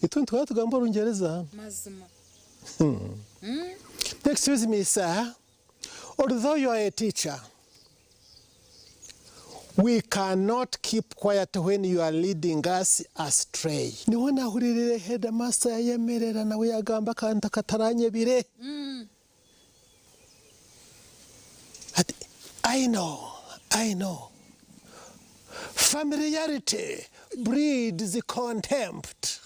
Itwe nituhora tugamba Orungyereza. Mazima. Excuse me sir, although you are a teacher, we cannot keep quiet when you are leading us astray. Niho nahuriirire headmaster yayemerera nawe yagamba akantu akataranyebire. Ati, I know, I know. Familiarity breeds contempt.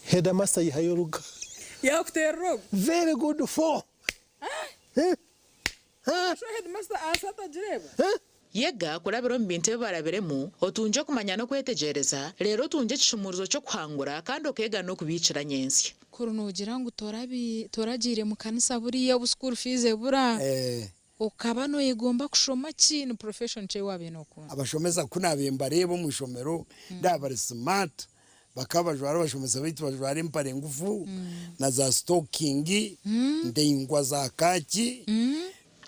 Headmaster yihayo oruga. Yakuterera ogu. Very good for. Eh? Eh? Sho headmaster aasi atagireeba? Eh? Yega kurabira omu bintu ebi barabiremu, otungye okumanya n'okwetegyereza, reero otungye ekishumuurizo ky'okuhangura kandi okeega n'okubiikira nyentsya. Kuri noogira ngu toragiire mu kanisa buriya obu school fees ebura, okaba noyegomba kushoma ki? Ni profession ki ei waabaire nookunda? Abashomesa ku naabaire mbareeba omu ishomero ndaaba bari smart, bakaba bajwara abashomesa baitu bajwara empare ngufu na za sitokingi ndaingwa za kaaki.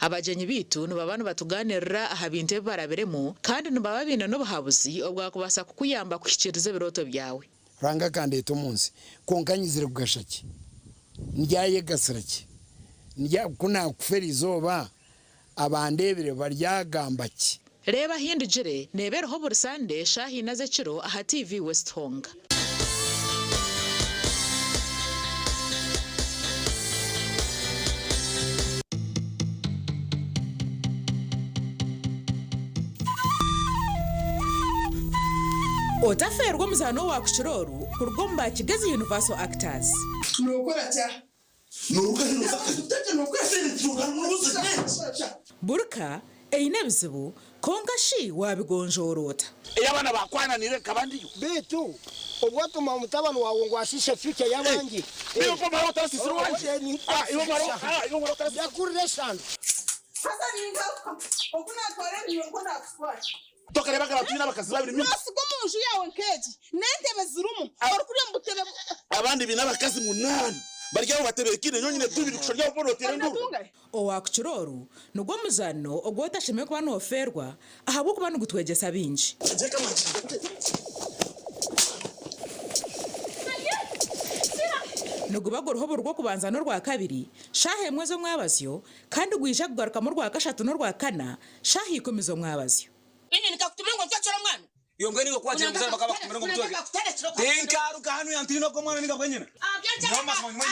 Abagyenyi baitu nibaba nibatugaaniirira aha bintu ebi barabiremu kandi nibaba baine n'obuhabuzi obwakubaasa kukuyamba kuhikiiriza ebirooto byawe. Ruhanga akandeeta omu nsi, kwonka nyizire kugasha ki? Ndyayegasira ki? Ndya, ku naakufa eri izooba, abandeebire baryagamba ki? Reeba Ahindugire neeba eriho buri Sande shaaha ina z'ekiro aha TV West Honga. Otafeerwa omuzaano owaakukira oru kuruga omu ba Kigezi Universal Actors. Nookora ki aha? Buri ka eine ebizibu, kwonka shi waabigonjoora ota? Ei abaana baakwananiire nkaba ndiyo. Beitu obu watuma mutabani waawe ngu ashiishe future y'abandi. Yakurira eshano. Haza ningaruka, oku naatwara ebinywa nikwo naakutwara. Tokareebaga abantu baine abakazi babiri mingi? Noosiga omu nju yaawe nk'egi, n'entebe zirimu, orikurya omu butebe bu. Abandi baine abakazi munaana, bari aho batebeekaine, nyowe nyine tubiri kusha ori aho boona oteera enduuru. Owaakukira oru nigwo muzaano ogu otashemereire kuba noofeerwa ahabw'okuba nigutwegyesa bingi. Niguba guriho buri Rwokubanza n'Orwakabiri, shaaha emwe z'omwabazyo, kandi gwija kugarukamu Orwakashatu n'Orwakana, shaaha ikumi z'omwabazyo. Inye nikakutuma ngu ontwekere omwana. Iwe mbwenu iwe ku wagira omuzaire bakaba bakutumire ngu omutweke. Tinkaruga hanu yantiina ogwo mwana ninga bwenyine. Nyowe mazima nyuma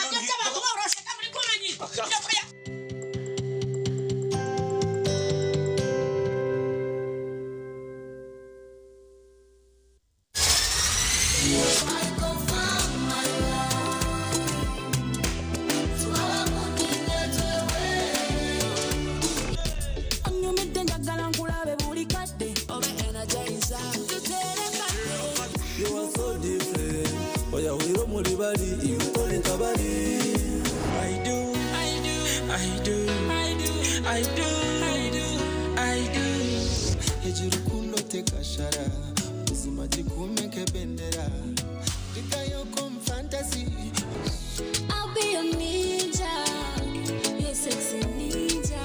Buzima gikuume nk'ebendera Ndikayoka omu fantasy. I'll be your ninja, your sexy ninja.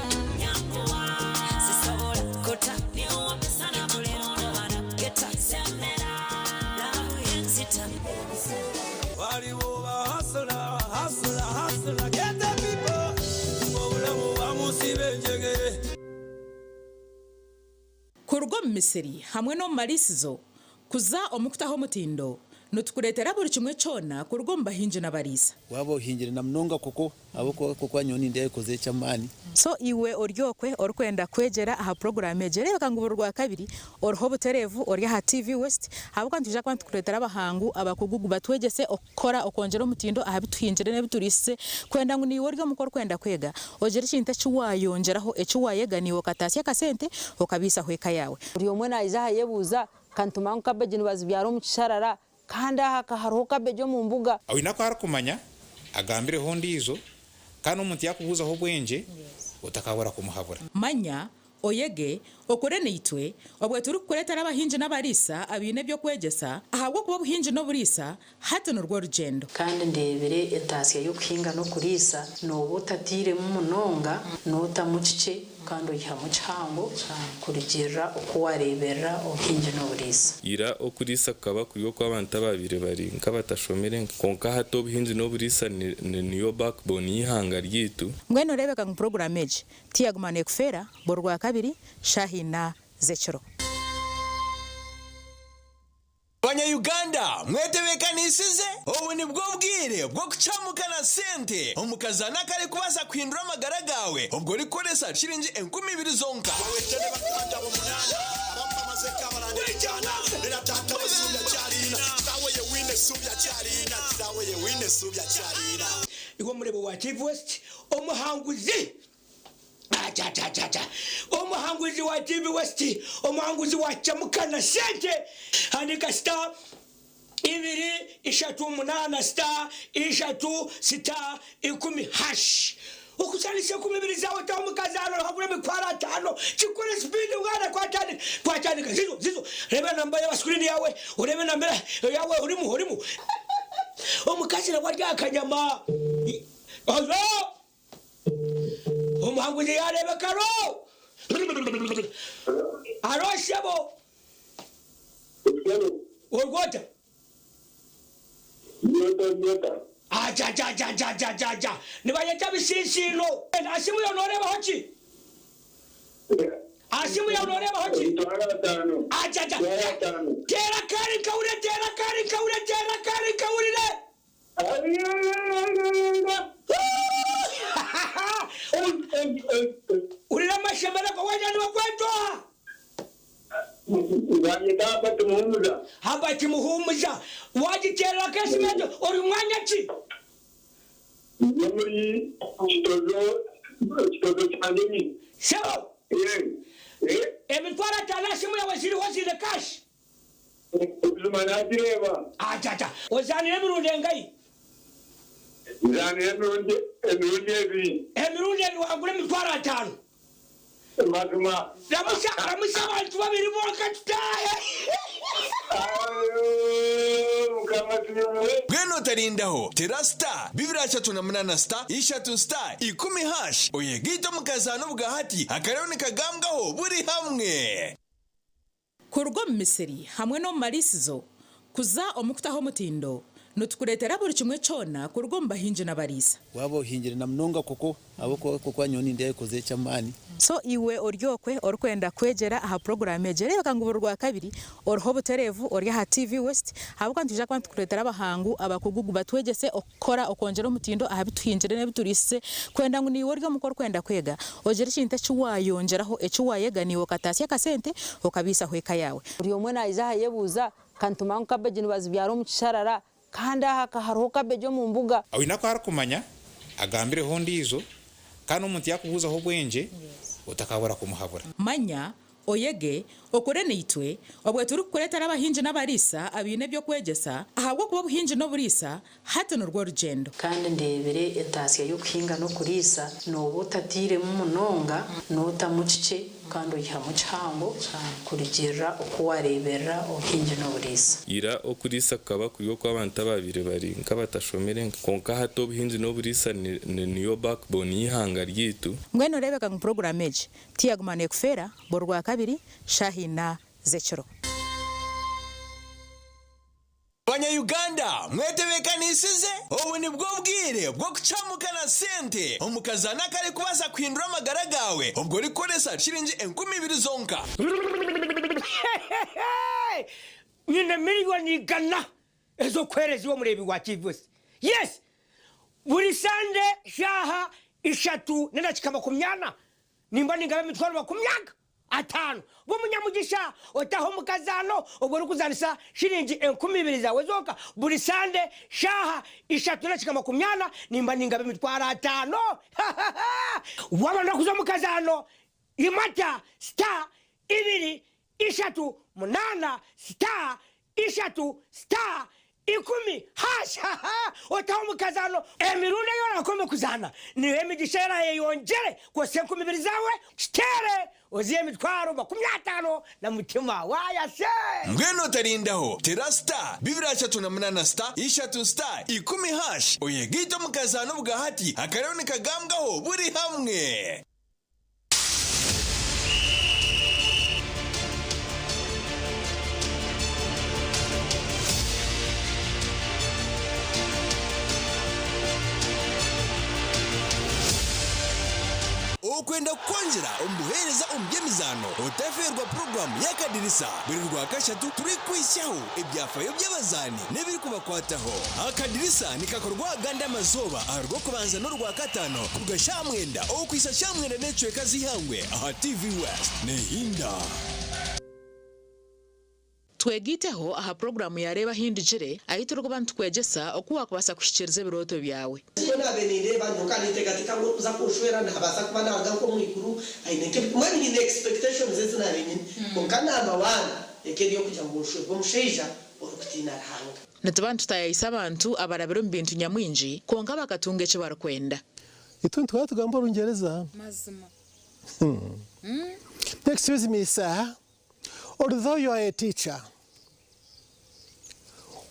Kuruga omu misiri hamwe n'omu mariisizo kuza omu kutaho omutindo, nitukureetera buri kimwe kyona kuruga omu bahingi n'abariisa. Waaba ohingire na munonga koko ahabw'okuba koko nyowe nindeeba ekozire eky'amaani. So iwe ori okwe orikwenda kwegyera aha puroguraamu egi, reebeka ngu buri Rwakabiri oriho obutereevu ori aha TV West ahabw'okuba nitwija kuba nitukureetera abahangu abakugu batwegyese okukora okwongyera omutindo aha bi tuhingire n'ebi turiisize kwenda ngu naiwe ori omuka orikwenda kwega ogire ekintu eki waayongyeraho eki waayega naiwe okataasya akasente okabiisaho eka yaawe. Buri omwe naija aha ayebuuza, Ka nitumanya ngu kabeegi nibazibyara omu kisharara, kandi aha ka hariho kabeegi omu mbuga. Oine aku arikumanya, agambireho ondiijo, kandi omuntu yaakubuuzaho obwengye, otakabura kumuhabura. Manya, oyege, okore naitwe, obwe turikukureetera abahingi n'abariisa abaine eby'okwegyesa, ahabw'okuba obuhingi n'oburiisa hati nirwo rugyendo. Kandi ndeebire entaasya y'okuhinga n'okuriisa, nooba otatairemu munonga, nootamu kikye. Kandi oihamu kihango kurugiirira oku waareeberera obuhingi n'oburiisa. Ira okuriisa kukaba kuri okw'abantu abaabaire bari nk'abatashomire kwonka hati obuhingi n'oburiisa niyo backbone y'eihanga ryaitu. Mbwenu oreebeka ngu puroguraamu egi tiyaguma neekufeera buri Rwakabiri shaaha ina z'ekiro. Banya-Uganda mwetebeekanisize? Obu nibwo bwire bw'okucamuka na sente omu kazaano akarikubaasa kuhindura amagara gaawe obwo orikukoresa shiringi 2000 zonka. Iwe omureebe wa TV West, omuhanguzi Achachachacha omuhanguzi wa TV West omuhanguzi wa Chamuka na Sente handika star ibiri ishatu munana star ishatu star ikumi hash okuzanisa enkumi ibiri zawe taho omukazaano ohangure emitwaro atano kikore speed mwana twatandika twatandika zizo zizo reba enamba yawe aha screen yawe orebe enamba yawe orimu orimu omukazi nawe arya akanyama Ozo. Omuhanguzi yaareebeka aro. Aro shebo. Ori ota? Ajajajajajajaja. Nibayeta bisinsiino. Aha simu yaawe nooreebaho ki? Aha simu yaawe nooreebaho ki? Ajaja. Teera akaari nkahurire, teera akaari nkahurire, teera akaari nkahurire. Hurira amashemererwa weena nibakweta oha? Nibanyeta Herbert Muhumuza. Herbert Muhumuza. Wagiteerera akesimu egyo ori mwanya ki? Ndi omuri Kitozo, Kitozo Kyangenyi. Sebo, emitwaro ataano aha simu yaawe ziriho ziine cash? Buzima nagireeba. Ajaja. Ozaanire emirundi engahi? Nzaanire emirundi emirundi ebiri. Emirundi ebiri wangura emitwaro ataano. Mazima. Ramutsya ramutsya abantu babiri bonka tutaahe. Mukama asiimwe. Mbwenu otarindaho, tera star 238 star ishatu star ikumi hash oyegaite omu kazaano obwahati akariho nikagambwaho buri hamwe. Kuruga omu misiri hamwe n'omu mariisizo kuza omu kutaho omutindo, nitukureetera buri kimwe kyona kuruga omu bahingi n'abariisa. Waaba ohingire na munonga koko ahabw'okuba nyowe nindeeba ekozire eky'amaani. So iwe ori okwe orikwenda kwegyera aha puroguraamu egi, reebeka ngu buri Rwakabiri oriho obutereevu ori aha TV West ahabw'okuba nitwija kuba nitukureetera abahangu abakugu batwegyese okukora okwongyera omutindo aha bi tuhingire n'ebi turiisize kwenda ngu naiwe ori omuka orikwenda kwega ogire ekintu eki waayongyeraho eki waayega naiwe okataasya akasente okabiisaho eka yaawe. Buri omwe naija ahayebuuza, Kantuma ngu kabeegi nibazibyara omu kisharara, kandi aha ka hariho kabeegi omu mbuga? Oine aku arikumanya, agambireho ondiijo, kandi omuntu yaakubuuzaho obwengye, otakabura kumuhabura. Manya, oyege, okore naitwe, obwe turikukureetera abahingi n'abariisa abaine eby'okwegyesa, ahabw'okuba obuhingi n'oburiisa hati nirwo rugyendo. Kandi ndeebire entaasya y'okuhinga n'okuriisa, nooba otatairemu munonga, nootamu kikye kandi oihamu kihango kurugiirira oku waareeberera obuhingi n'oburiisa. Ira okuriisa kukaba kuri okw'abantu abaabaire bari nk'abatashomire kwonka hati obuhingi n'oburiisa niyo backbone y'eihanga ryaitu. Mbwenu oreebeka ngu puroguraamu egi tiyaguma neekufeera buri Rwakabiri shaaha ina z'ekiro. Banya Uganda mwetebekanisize? Obu nibwo bwire bw'okucamuka na sente omu kazaano akarikubaasa kuhindura amagara gaawe obwo orikukoresa shiringi 2000 zonka. Nyine miriyoni igana ez'okuheereza iwe omureebi wa TV West. Yes! Buri Sande shaaha ishatu n'edakiika makumyana nimba ningaba emitwaro makumyaga ataano. Ba omunyamugisha otahe omu kazaano obwo orikuzaanisa shiringi 2000 zaawe zonka. Buri Sande shaaha ishatu n'edakiika makumyana nimba ningaba emitwaro ataano. Waaba noyenda kuza omu kazaano, imata star ibiri ishatu munaana star ishatu star ikumi hash haha otaho omu kazaano emirundi ei orakombe kuzaana niyo emigisha erayeyongyere kwosya 2000 zaawe kiteere ozihe emitwaro 50 na mutima waayase. Mbwenu otarindaho, tera star 238 star ishatu star ikumi hash oyegaite omu kazaano obwahati akariho nikagambwaho buri hamwe. Okwenda kukwongyera omu buheereza omu by'emizaano, otafeerwa puroguraamu y'Akadirisa buri Rwakashatu turikuhitsyaho ebyafaayo by'abazaani n'ebirikubakwataho. Akadirisa nikakorwa agandi amazooba aha Rwokubanza n'Orwakataano kuruga shaaha mwenda okuhitsya shaaha mwenda n'ekicweka z'eihangwe aha TV West. Nehinda. Twegaiteho aha puroguraamu ya Reeba Ahindugire, ahu turikuba nitukwegyesa oku waakubaasa kuhikiiriza ebirooto byawe. Nikwo naabaire nindeeba, nyowe nkaba ninteekateeka ngu orikuza kunshwera naabaasa kuba naaruga nk'omu iguru, aine nk'ebi, mbwenu nyine expectations ezi naabaire nyine. Kwonka number one eka eri ey'okugira ngu nshwerwe omushaija orikutiina Ruhanga. Nituba nitutaayaayisa abantu abarabire omu bintu nyamwingi kwonka bakatunga eki barikwenda. Itwe nituba tugamba Orungyereza. Mazima. Excuse me sir, although you are a teacher,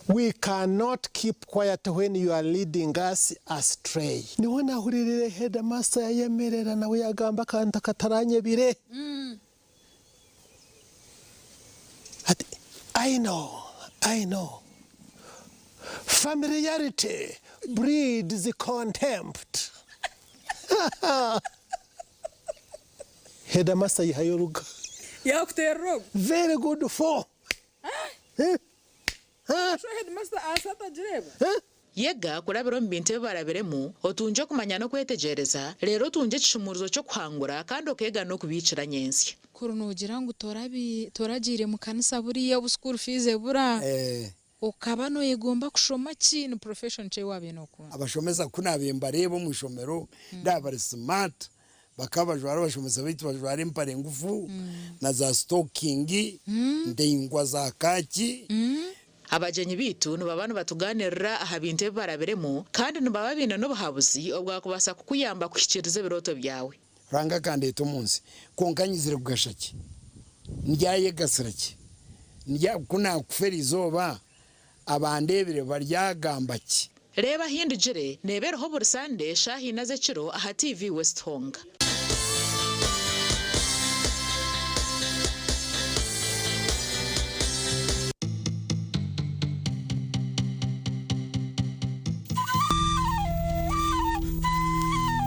we cannot keep quiet when you are leading us astray. Niho nahuriirire headmaster yayemerera nawe yagamba akantu akataranyebire. Ati, I know, I know. Familiarity breeds contempt. Headmaster yihayo oruga. Yakuterera ogu. Very good for. Sho headmaster aasa atagireba. Yega kurabira omu bintu ebi barabiremu, otungye okumanya n'okwetegyereza, reero otungye ekishumuurizo ky'okuhangura kandi okeega n'okubiikira nyentsya. Kuri noogira ngu toragiire mu kanisa buriya obu school fees ebura, okaba nooyegomba kushoma ki? Ni profession ki ei waabaire nookunda? Abashomesa ku naabaire mbareeba omu ishomero ndaaba bari smart, bakaba bajwara abashomesa baitu bajwara empare ngufu na za sitokingi ndaingwa za kaaki. Abagyenyi baitu nibaba nibatugaaniirira aha bintu ebi barabiremu kandi nibaba baine n'obuhabuzi obwakubaasa kukuyamba kuhikiiriza ebirooto byawe. Ruhanga akandeeta omu nsi, kwonka nyizire kugasha ki? Ndyayegasira ki? Ndya, ku naakufa eri izooba, abandeebire baryagamba ki? Reeba Ahindugire neeba eriho buri Sande shaaha ina z'ekiro aha TV West honka.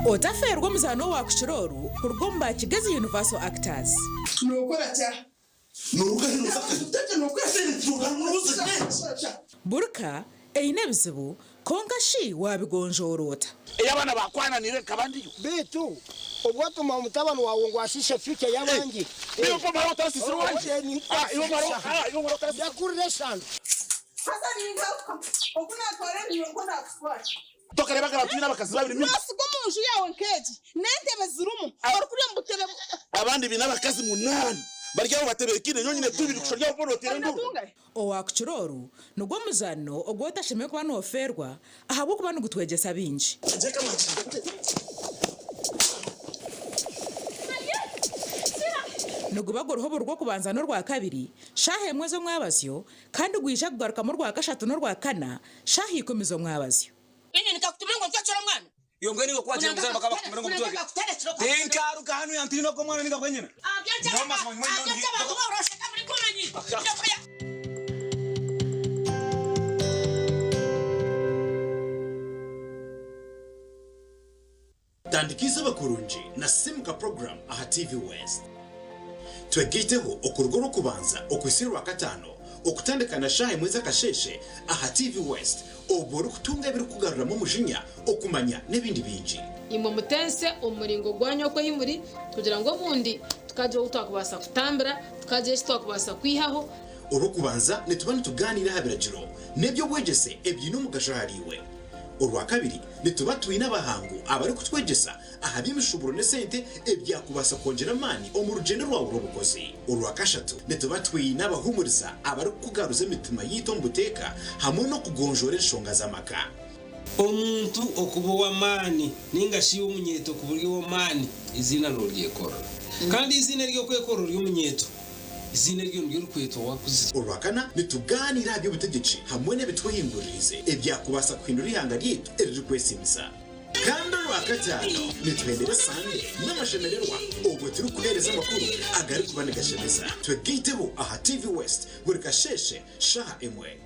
Otafeerwa omuzaano owaakukira oru kuruga omu ba Kigezi Universal Actors. Nookora kya? Burka eine ebizibu, kwonka shi waabigonjoora ota? Ei abaana baakwananiire nkaba ndiyo. Beitu obwo otuma omutabani waawe ngu ashiishe future y'abandi. Ndakurira eshano. Haza ningaruka oku naatwara ebintu nikwo naakutwara. Tokareebaga abantu baine abakazi babiri mingi. Noosiga omu nju yaawe nk'egi n'entebe zirimu, orikurya omu butebe. Abandi baine abakazi munaana bari aho batebeekaine, nyowe nyine tubiri kusha ori aho boona oteire enduuru. Owaakukira oru nigwo muzaano ogu otashemereire kuba noofeerwa ahabw'okuba nigutwegyesa bingi. Niguba guriho buri Rwokubanza n'Orwakabiri, shaaha emwe z'omwabazyo, kandi gwija kugarukamu Orwakashatu n'Orwakana, shaaha ikumi z'omwabazyo. Inye nikakutuma ngu ntwekere omwana. Iwe mbwenu iwe ku wagira ngu bakaba bakutumire ngu omutweke. Tinkaruga hanu yantiina ogwo omwana ninga bwenyine. Nyowe mazima nyuma nyowe ndi. Tandika eizooba kurungi na Simuka Program aha TV West. Twegaiteho okuruga Orwokubanza okuhitsya Orwakataano okutandika na shaaha emwe z'akasheeshe aha TV West obwo orikutunga ebirikukugaruramu omujinya, okumanya n'ebindi bingi. Imwe mutense omu muringo gwanyu oku ei muri, kugira ngu obundi tukagira ou twakubaasa kutambira, tukagira eki twakubaasa kwihaho. Orwokubanza nituba nitugaaniira aha biragiro n'eby'obwegyese ebiine omugasho ahariiwe. Orwakabiri, nituba twine abahangu abarikutwegyesa aha by'emishuuburo n'esente ebyakubaasa kwongyera amaani omu rugyendo rwawe rw'obukozi. Orwakashatu, nituba twine abahuumuriza abarikukugaruza emitima yaitu omu buteeka hamwe n'okugonjoora enshonga z'amaka. Omuntu okuba ow'amaani nainga shi omunyeeto kuba ori ow'amaani, eiziina nooryekorera. Kandi eiziina ery'okwekorera ori omunyeeto, Eiziina eryo niryo orikwetwa owakuzire. Orwakana, nitugaaniira aha by'obutegyeki hamwe n'ebitwehinguririize ebyakubaasa kuhindura eihanga ryaitu eririkwesiimisa. Kandi Orwakataano, nituhendera Sande n'amashemererwa obwo turikuheereza amakuru agarikuba nigashemeza. Twegaiteho aha TV West buri kasheeshe shaaha emwe.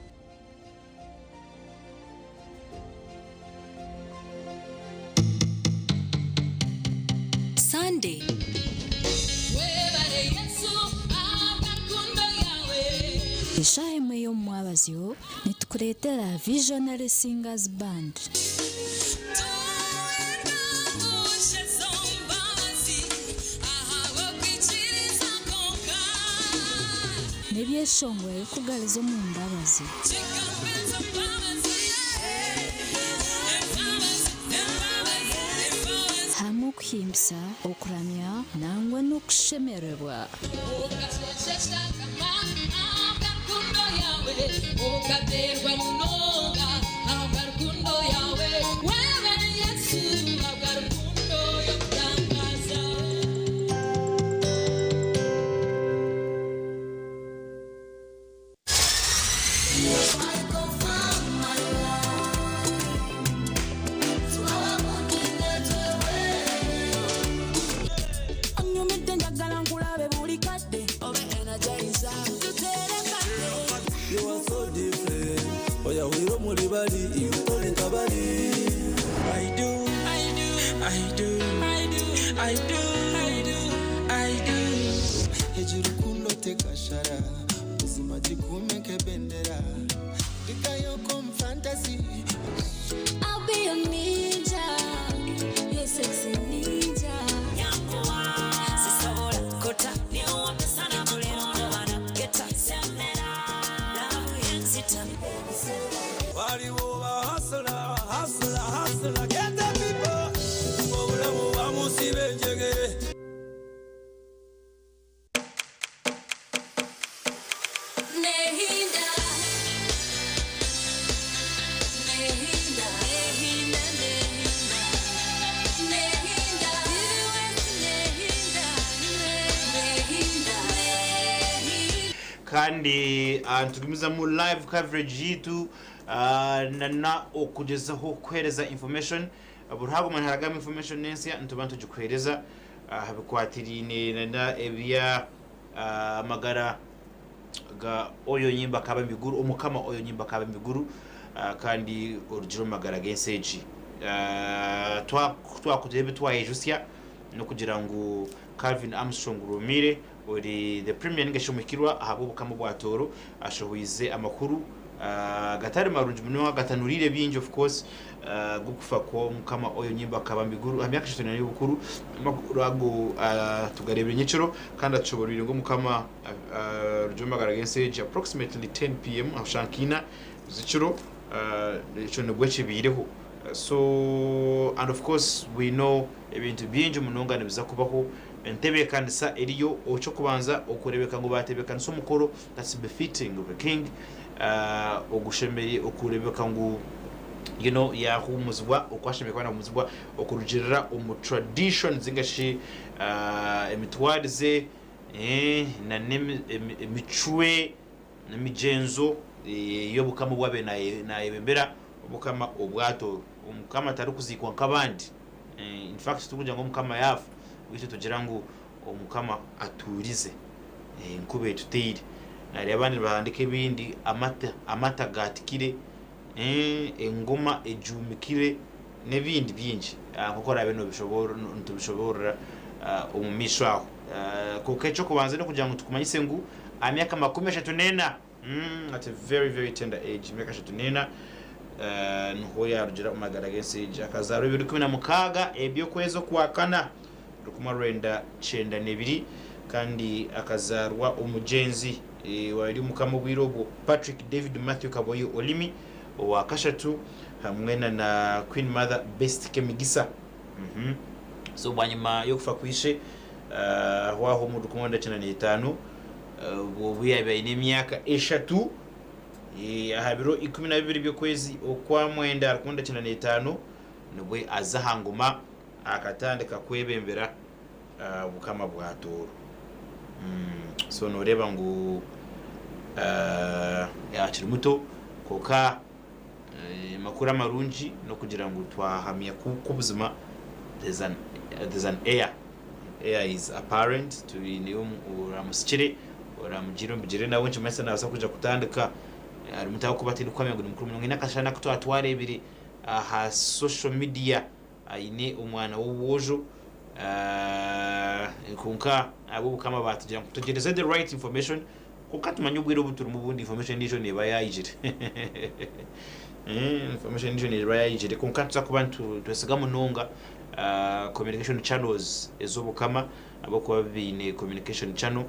Sande. Eshaaha emwe y'omu mwabazyo nitukureetera Visionary Singers Band. N'ebyeshongoro ebirikugariza omu mbabazi. Hamwe okuhimbisa, okuramya nangwa n'okushemererwa. Onyumidde njagala nkulabe buli kadde obe energizer You are so different. Oya wiro muri bari, iwe tori kabari. I do, I do, I do, I do, I do, I do, I do. Hejuru kundo tekashara, ubuzima gikumeke bendera. Ndikayoko fantasy. I'll be your ninja, your sexy ninja. Waliwo ba hustler, hustler, hustler, get the people. Obulamu bamusiba enjegere. Nehinda, nehinda, nehinda, nehinda, nehinda, nehinda, nehinda. Kandi nitugumizamu live coverage yitu nana okugezaho kuhereza information. Buri haguma niharagamu information n'ensya, nituba nitugikuhereza bikwatiriine nana ebya amagara ga oyo nyimba kaba miguru, omukama oyo nyimba kaba miguru, kandi orugire omu magara g'ensi egi. Twakugira ebi twayejusya n'okugira ngu Calvin Armstrong Rumire ori the premier ningashi omuhikirwa ahabw'obukama bwa Tooro ashohoize amakuru gatari marungi munonga, gatanurire bingi of course, g'okufa kw'omukama oyo nyimba kaba miguru aha myaka 34 y'obukuru. Amakuru ago tugareebire nyekiro kandi atushoborwire ngu omukama rugire omu magara g'ensi egi approximately 10 p.m. ahashankiina z'ekiro. Ekyo nibwo kibiireho. So and of course we know ebintu bingi munonga nibiza kubaho, entebeekanisa eriyo. Ekyokubanza okureebeka ngu batebeekanisa omukoro that's befitting of a king, ogushemere okureebeka ngu yahumuzibwa okwashemere kuba nahumuzibwa okurugirira omu tradition zingashi emitwarize na emicwe n'emigyenzo y'obukama obwabe nayebembera obukama obwatooro. Omukama tarikuziikwa nk'abandi. In fact tukugira ngu omukama yaafa, beitu tugira ngu omukama atuurize, enkuba etuteire. Nari abandi nibahandika ebindi, amata amata gatikire, engoma ejumikire n'ebindi bingi. Nkoku oraabe nitubishoboorora omu maisho aho. Konka ekyokubanza n'okugira ngu tukumanyise ngu aha myaka 34, at a very very tender age, emyaka 34, niho yarugira omu magara g'ensi egi. Akazaarwa ebiro 16 eby'okwezi okwakana 1992, kandi akazaarwa omugyenzi wari omukama obwire obwo Patrick David Matthew Kaboyo Olimi owa kashatu hamwe na Queen Mother Best Kemigisa. So bwanyima y'okufa kwishe aho aho omu 1995, obwo obu yabaire aine emyaka 3, aha biro 12 by'okwezi okwa mwenda 1995 nibwe aza aha ngoma akatandika kwebembera obukama bwa Tooro. So noreeba ngu akiri muto, konka amakuru amarungi n'okugira ngu twahamya ku buzima there's an heir is apparent. Twineyo oramusikire oramugira omugire nawe nkimanyisa nabaasa kuja kutandika ari muto ahakuba tindi kuhamya ngu ni mukuru munonga. Aine akashana aku twatwareebire aha social media aine omwana w'obwojo, konka ab'obukama batugira ngu tutegyereze the right information. Kwonka tumanye obwire obu turimu obundi information endiijo neeba yaijire. Information endiijo neeba yaijire kwonka nituza kuba nitwesiga munonga communication channels ez'Obukama ahabw'okuba baine communication channel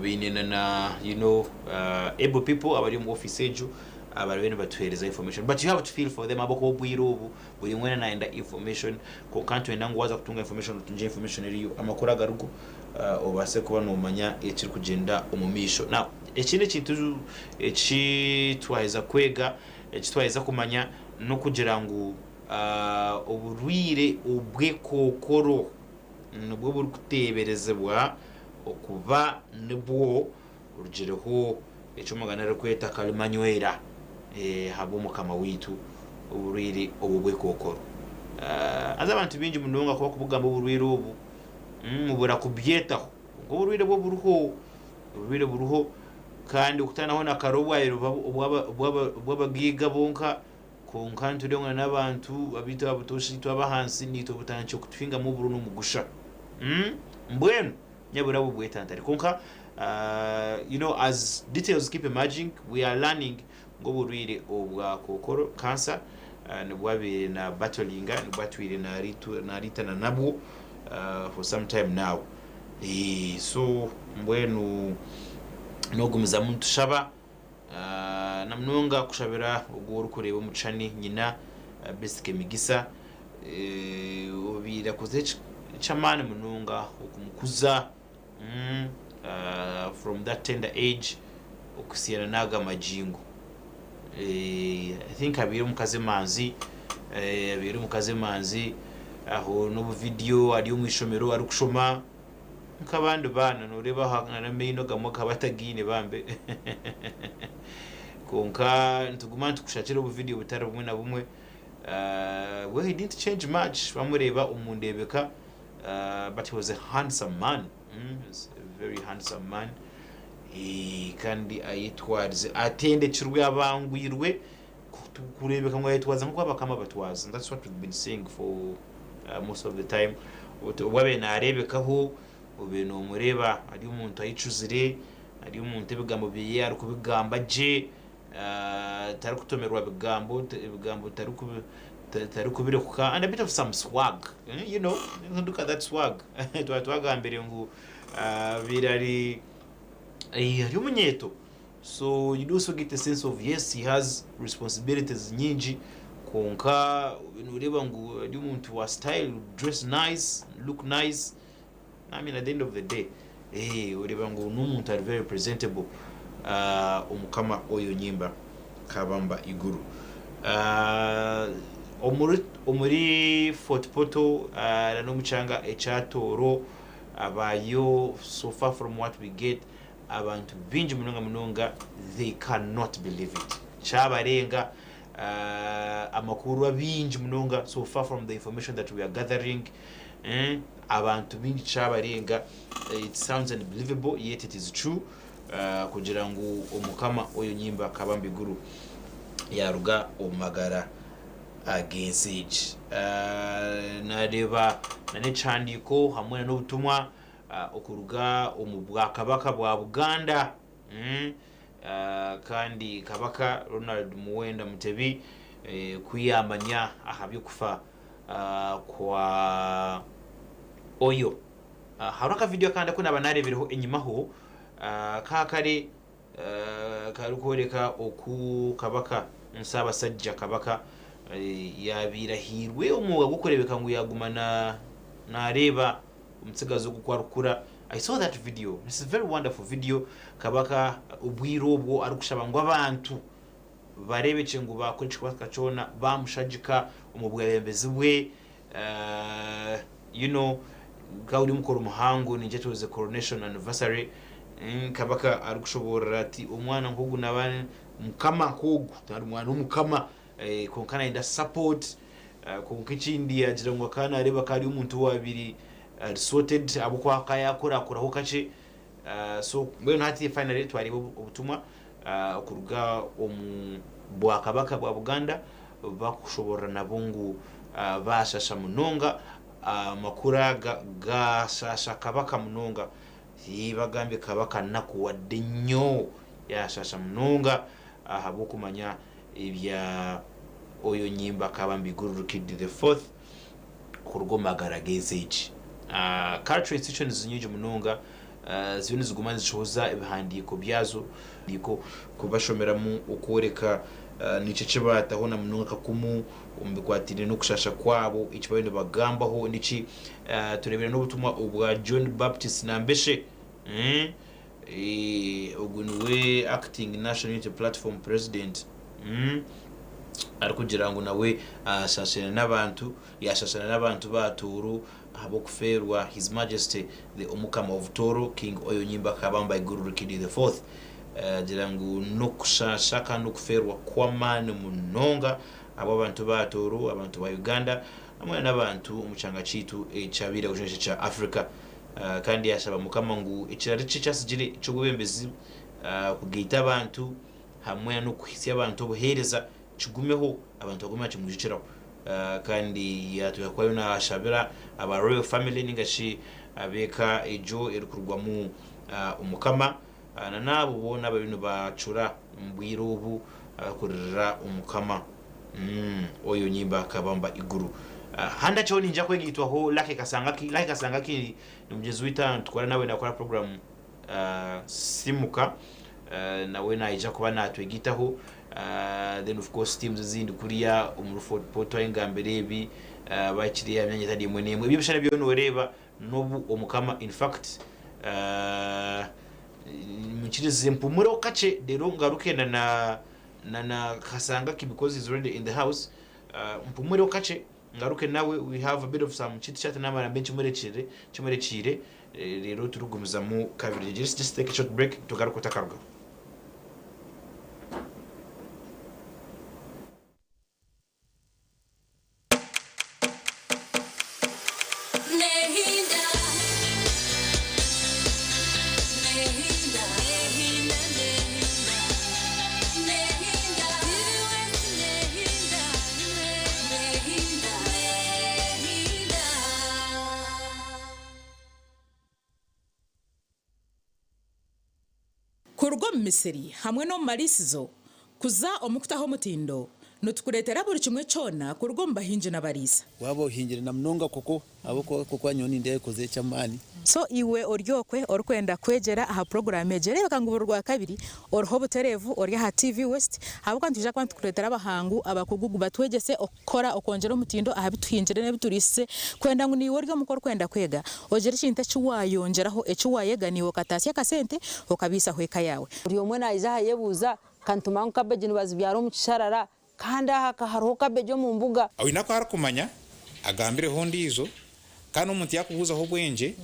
baine na na you know able people abari omu office egyo abarabe nibatuheereza information but you have to feel for them ahabw'okuba obwire obu buri omwe weena nayenda information kwonka nitwenda ngu waaza kutunga information otungye information eriyo amakuru agarigo obaase kuba noomanya ekirikugyenda omu maisho. Now ekindi ekintu eki twaheza kwega, eki twaheza kumanya n'okugira ngu oburwaire obw'ekookoro nibwo burikuteeberezibwa okuba nibwo burugireho eki omugani arikweta karimanywera ahabw'omukama waitu oburwaire obu obw'ekookoro. Haza abantu baingi munonga ku barikubugamba oburwaire obu, mubura kubyetaho. Kwonka oburwaire bwo buriho, oburwaire buriho kandi okutaanaho na kare obwabaire buba obw'abagaiga bonka, kwonka nitureeba ngu n'abantu abaitu aba butoosha itwe ab'ahansi naitwe butandikire kutuhingamu oburo n'omugusha. Mbwenu nyabura bubwetantare. Kwonka you know as details keep emerging, we are learning ngu oburwaire obwa kookoro, cancer, nibwo abaire na battlinga, nibwo atwire nariitana nabwo for some time now. So mbwenu n'ogumizamu nitushaba na munonga kushabira ogwo orikureeba omu kishushani nyina Best Kemigisa obaire akozire eky'amaani munonga okumukuza from that tender age okuhitsya na n'aga magingo. I think abaire omukazi emanzi, abaire omukazi emanzi aho n'obu vidiyo ari omu ishomero arikushoma nk'abandi baana nooreeba aho n'amaino agamwe akaba atagaine bambe kwonka nituguma nitukushakira obu vidiyo butari bumwe na bumwe. Well he didn't change much wamureeba omu ndeebeka but he was a handsome man, he was a very handsome man kandi ayetwarize atendekirwe abangwirwe kureebeka ngu ayetwaza nk'oku abakama batwaza that's what we've been seeing for most of the time obu abaire nareebekaho obaire nomureeba ari omuntu ayecuzire ari omuntu ebigambo byeye arikubigamba gye tarikutomerwa bigambo ebigambo tarikubirekuka and a bit of some swag you know look at that swag twaba twagambire ngu abaire ari ari omunyeeto so you also get a sense of yes he has responsibilities nyingi kwonka noreeba ngu ari omuntu wa style dress nice look nice I mean at the end of the day eh oreeba ngu n'omuntu ari very presentable Omukama Oyo Nyimba Kabamba Iguru Omuri omuri Fort Portal na n'omu kyanga ekya Tooro abaayo so far from what we get abantu baingi munonga munonga they cannot believe it kyabarenga amakuru abaingi munonga so far from the information that we are gathering Abantu baingi kyabarenga, it sounds unbelievable yet it is true, kugira ngu Omukama Oyo Nyimba Kabamba Iguru yaruga omu magara ag'ensi egi. Nareeba n'ekihandiiko hamwe n'obutumwa okuruga omu Bwakabaka bwa Buganda kandi Kabaka Ronald Muwenda Mutebi ku yaamanya aha by'okufa kwa Oyo. Hariho akavidiyo akandi aku naaba naareebireho enyimaho kaakare karikworeka oku Kabaka Ssaabasajja Kabaka yaabaire ahairwe omwoga gw'okureebeka ngu yaaguma naareeba omutsigazi ogu ku arikukura. I saw that video, it's a very wonderful video, Kabaka obwire obwo arikushaba ngu abantu bareebekye ngu baakora ekirikubaasika kyona baamushagika omu bwebembezi bwe. You know, gukaba guri omukoro muhango, ningira it was a coronation anniversary, Kabaka arikushoboorora ati omwana nk'ogu naaba mukama nk'ogu, tari mwana w'omukama kwonka nayenda support. Kwonka ekindi yaagira ngu akaba naareeba ka ari omuntu owaabaire ari sorted ahabw'okuba akaba yaakurakuraho kakye. So mbwenu hati finally twareeba obutumwa kuruga omu Bwakabaka bwa Buganda bakushoborora nabo ngu bashasha munonga amakuru aga gashasha Kabaka munonga. Bagambye Kabaka anakuwadde nnyo yashasha munonga ahabw'okumanya ebya Oyo Nyimba Kabamba Iguru Rukidi the fourth kuruga omu magara g'ensi egi. Cultural institutions nyingi munonga ziriyo niziguma nizishohoza ebihandiiko byazo kubashomeramu okworeka niki eki baataho na munonga akakumu omu bikwatiraine n'okushasha kwabo eki bariyo nibagambaho niki. Tureebire n'obutumwa obwa John Baptist Nambeshe ogu niwe acting National Unity Platform President arikugira ngu nawe ashaashire n'abantu yashaashana n'abantu ba Tooro ahabw'okufeerwa His Majesty the Omukama of Tooro King Oyonyimba Kabamba Iguru Rukidi the Fourth agira ngu n'okushaasha kandi n'okufeerwa kw'amaani munonga ahabw'abantu ba Tooro, abantu ba Uganda hamwe n'abantu omu kyanga kyaitu ekya ekya Africa kandi yashaba Mukama ngu ekirari kye eki atsigire eky'obwebembezi kugaita abantu hamwe n'okuhitsya abantu obuheereza kigumeho abantu bagume nibakimwijukiraho kandi yatweka ku ariyo nashabira aba Royal Family ninga shi ab'eka egyo erikurugwamu Omukama na n'abo boona abariyo nibacura omu bwire obu abarikuririra Omukama Oyo Nyimba Kabamba Iguru. Handakyeho niinyija kwegaitwaho Lucky Kasangaki. Lucky Kasangaki ni mugyenzi waitu aha nitukora nawe nakora puroguraamu Simuka nawe naija kuba natwegaitaho then of course teams ezindi kuriya omuri Fort Portal engambiro ebi bahikire aha myanya etari emwe n'emwe. Ebi ebishushani byona noreeba n'obu Omukama in fact Mwikirize mpumureho kakye reero ngaruke na na na na Kasangaki because he's already in the house. Mpumureho kakye ngaruke nawe we have a bit of some chit chat namara mbe nkimurekyere nkimurekiire reero turikugumizamu kabiri. Let's just take a short break tugaruke otakarugaho. Kuruga omu misiri hamwe n'omu mariisizo kuza omu kutaho omutindo, nitukureetera buri kimwe kyona kuruga omu bahingi n'abariisa. Waaba ohingire na munonga koko ahabw'okuba koko nyowe nindeeba ekoze eky'amaani. So iwe ori okwe orikwenda kwegyera aha puroguraamu egi, reebeka ngu buri Rwakabiri oriho obutereevu ori aha TV West ahabw'okuba nitwija kuba nitukureetera abahangu abakugu batwegyese Kora okwongyera omutindo aha bi tuhingire n'ebi turiisize kwenda ngu naiwe ori omuka orikwenda kwega ogire ekintu eki waayongyeraho eki waayega naiwe okataasya akasente okabiisaho eka yaawe. Buri omwe naija aha ayebuuza, Ka nitumanya ngu kabeegi nibazibyara omu kisharara, kandi aha ka hariho kabeegi omu mbuga. Oine aku arikumanya, agambireho ondiijo, kandi omuntu yaakubuuzaho obwengye,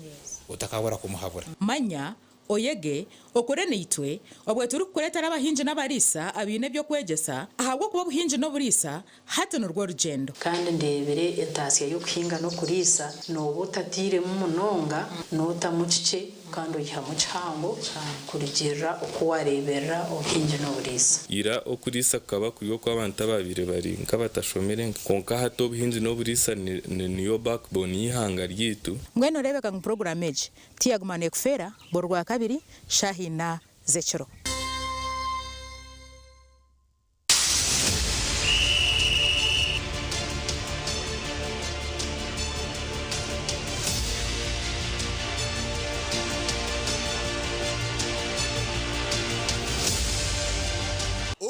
otakabura kumuhabura. Manya Oyege, okore naitwe, obwe turikukureetera abahingi n'abariisa abaine eby'okwegyesa, ahabw'okuba obuhingi n'oburiisa hati nirwo rugyendo. Kandi ndeebire entaasya y'okuhinga n'okuriisa, nooba otatairemu munonga, nootamu kikye kandi oihamu kihango kurugiirira oku waareeberera obuhingi n'oburiisa. Ira okuriisa kukaba kuri okw'abantu abaabaire bari nk'abatashomire kwonka hati obuhingi n'oburiisa niyo backbone y'eihanga ryaitu. Mbwenu oreebeka ngu puroguraamu egi Tiyaguma neekufeera buri Rwakabiri shaaha ina z'ekiro.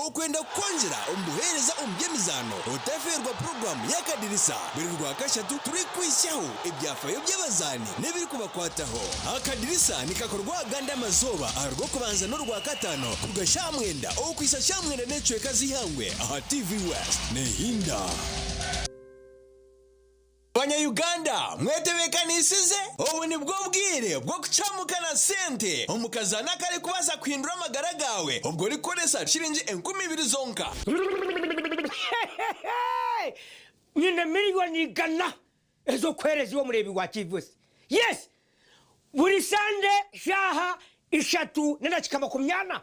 Okwenda kukwongyera omu buheereza omu by'emizaano, otafeerwa puroguraamu y'Akadirisa buri Rwakashatu turikuhitsyaho ebyafaayo by'abazaani n'ebirikubakwataho. Akadirisa nikakorwa agandi amazooba aha Rwokubanza n'Orwakataano kuruga shaaha mwenda okuhitsya shaaha mwenda n'ekicweka z'eihangwe aha TV West. Nehinda. Banya Uganda mwetebekanisize? Obu nibwo bwire bw'okucamuka na sente omu kazaano akarikubaasa kuhindura amagara gaawe obwo orikukoresa shiringi 2000 zonka. Nyine miriyoni igana ez'okuheereza iwe omureebi wa TV West. Yes! Buri Sande shaaha ishatu n'edakiika makumyana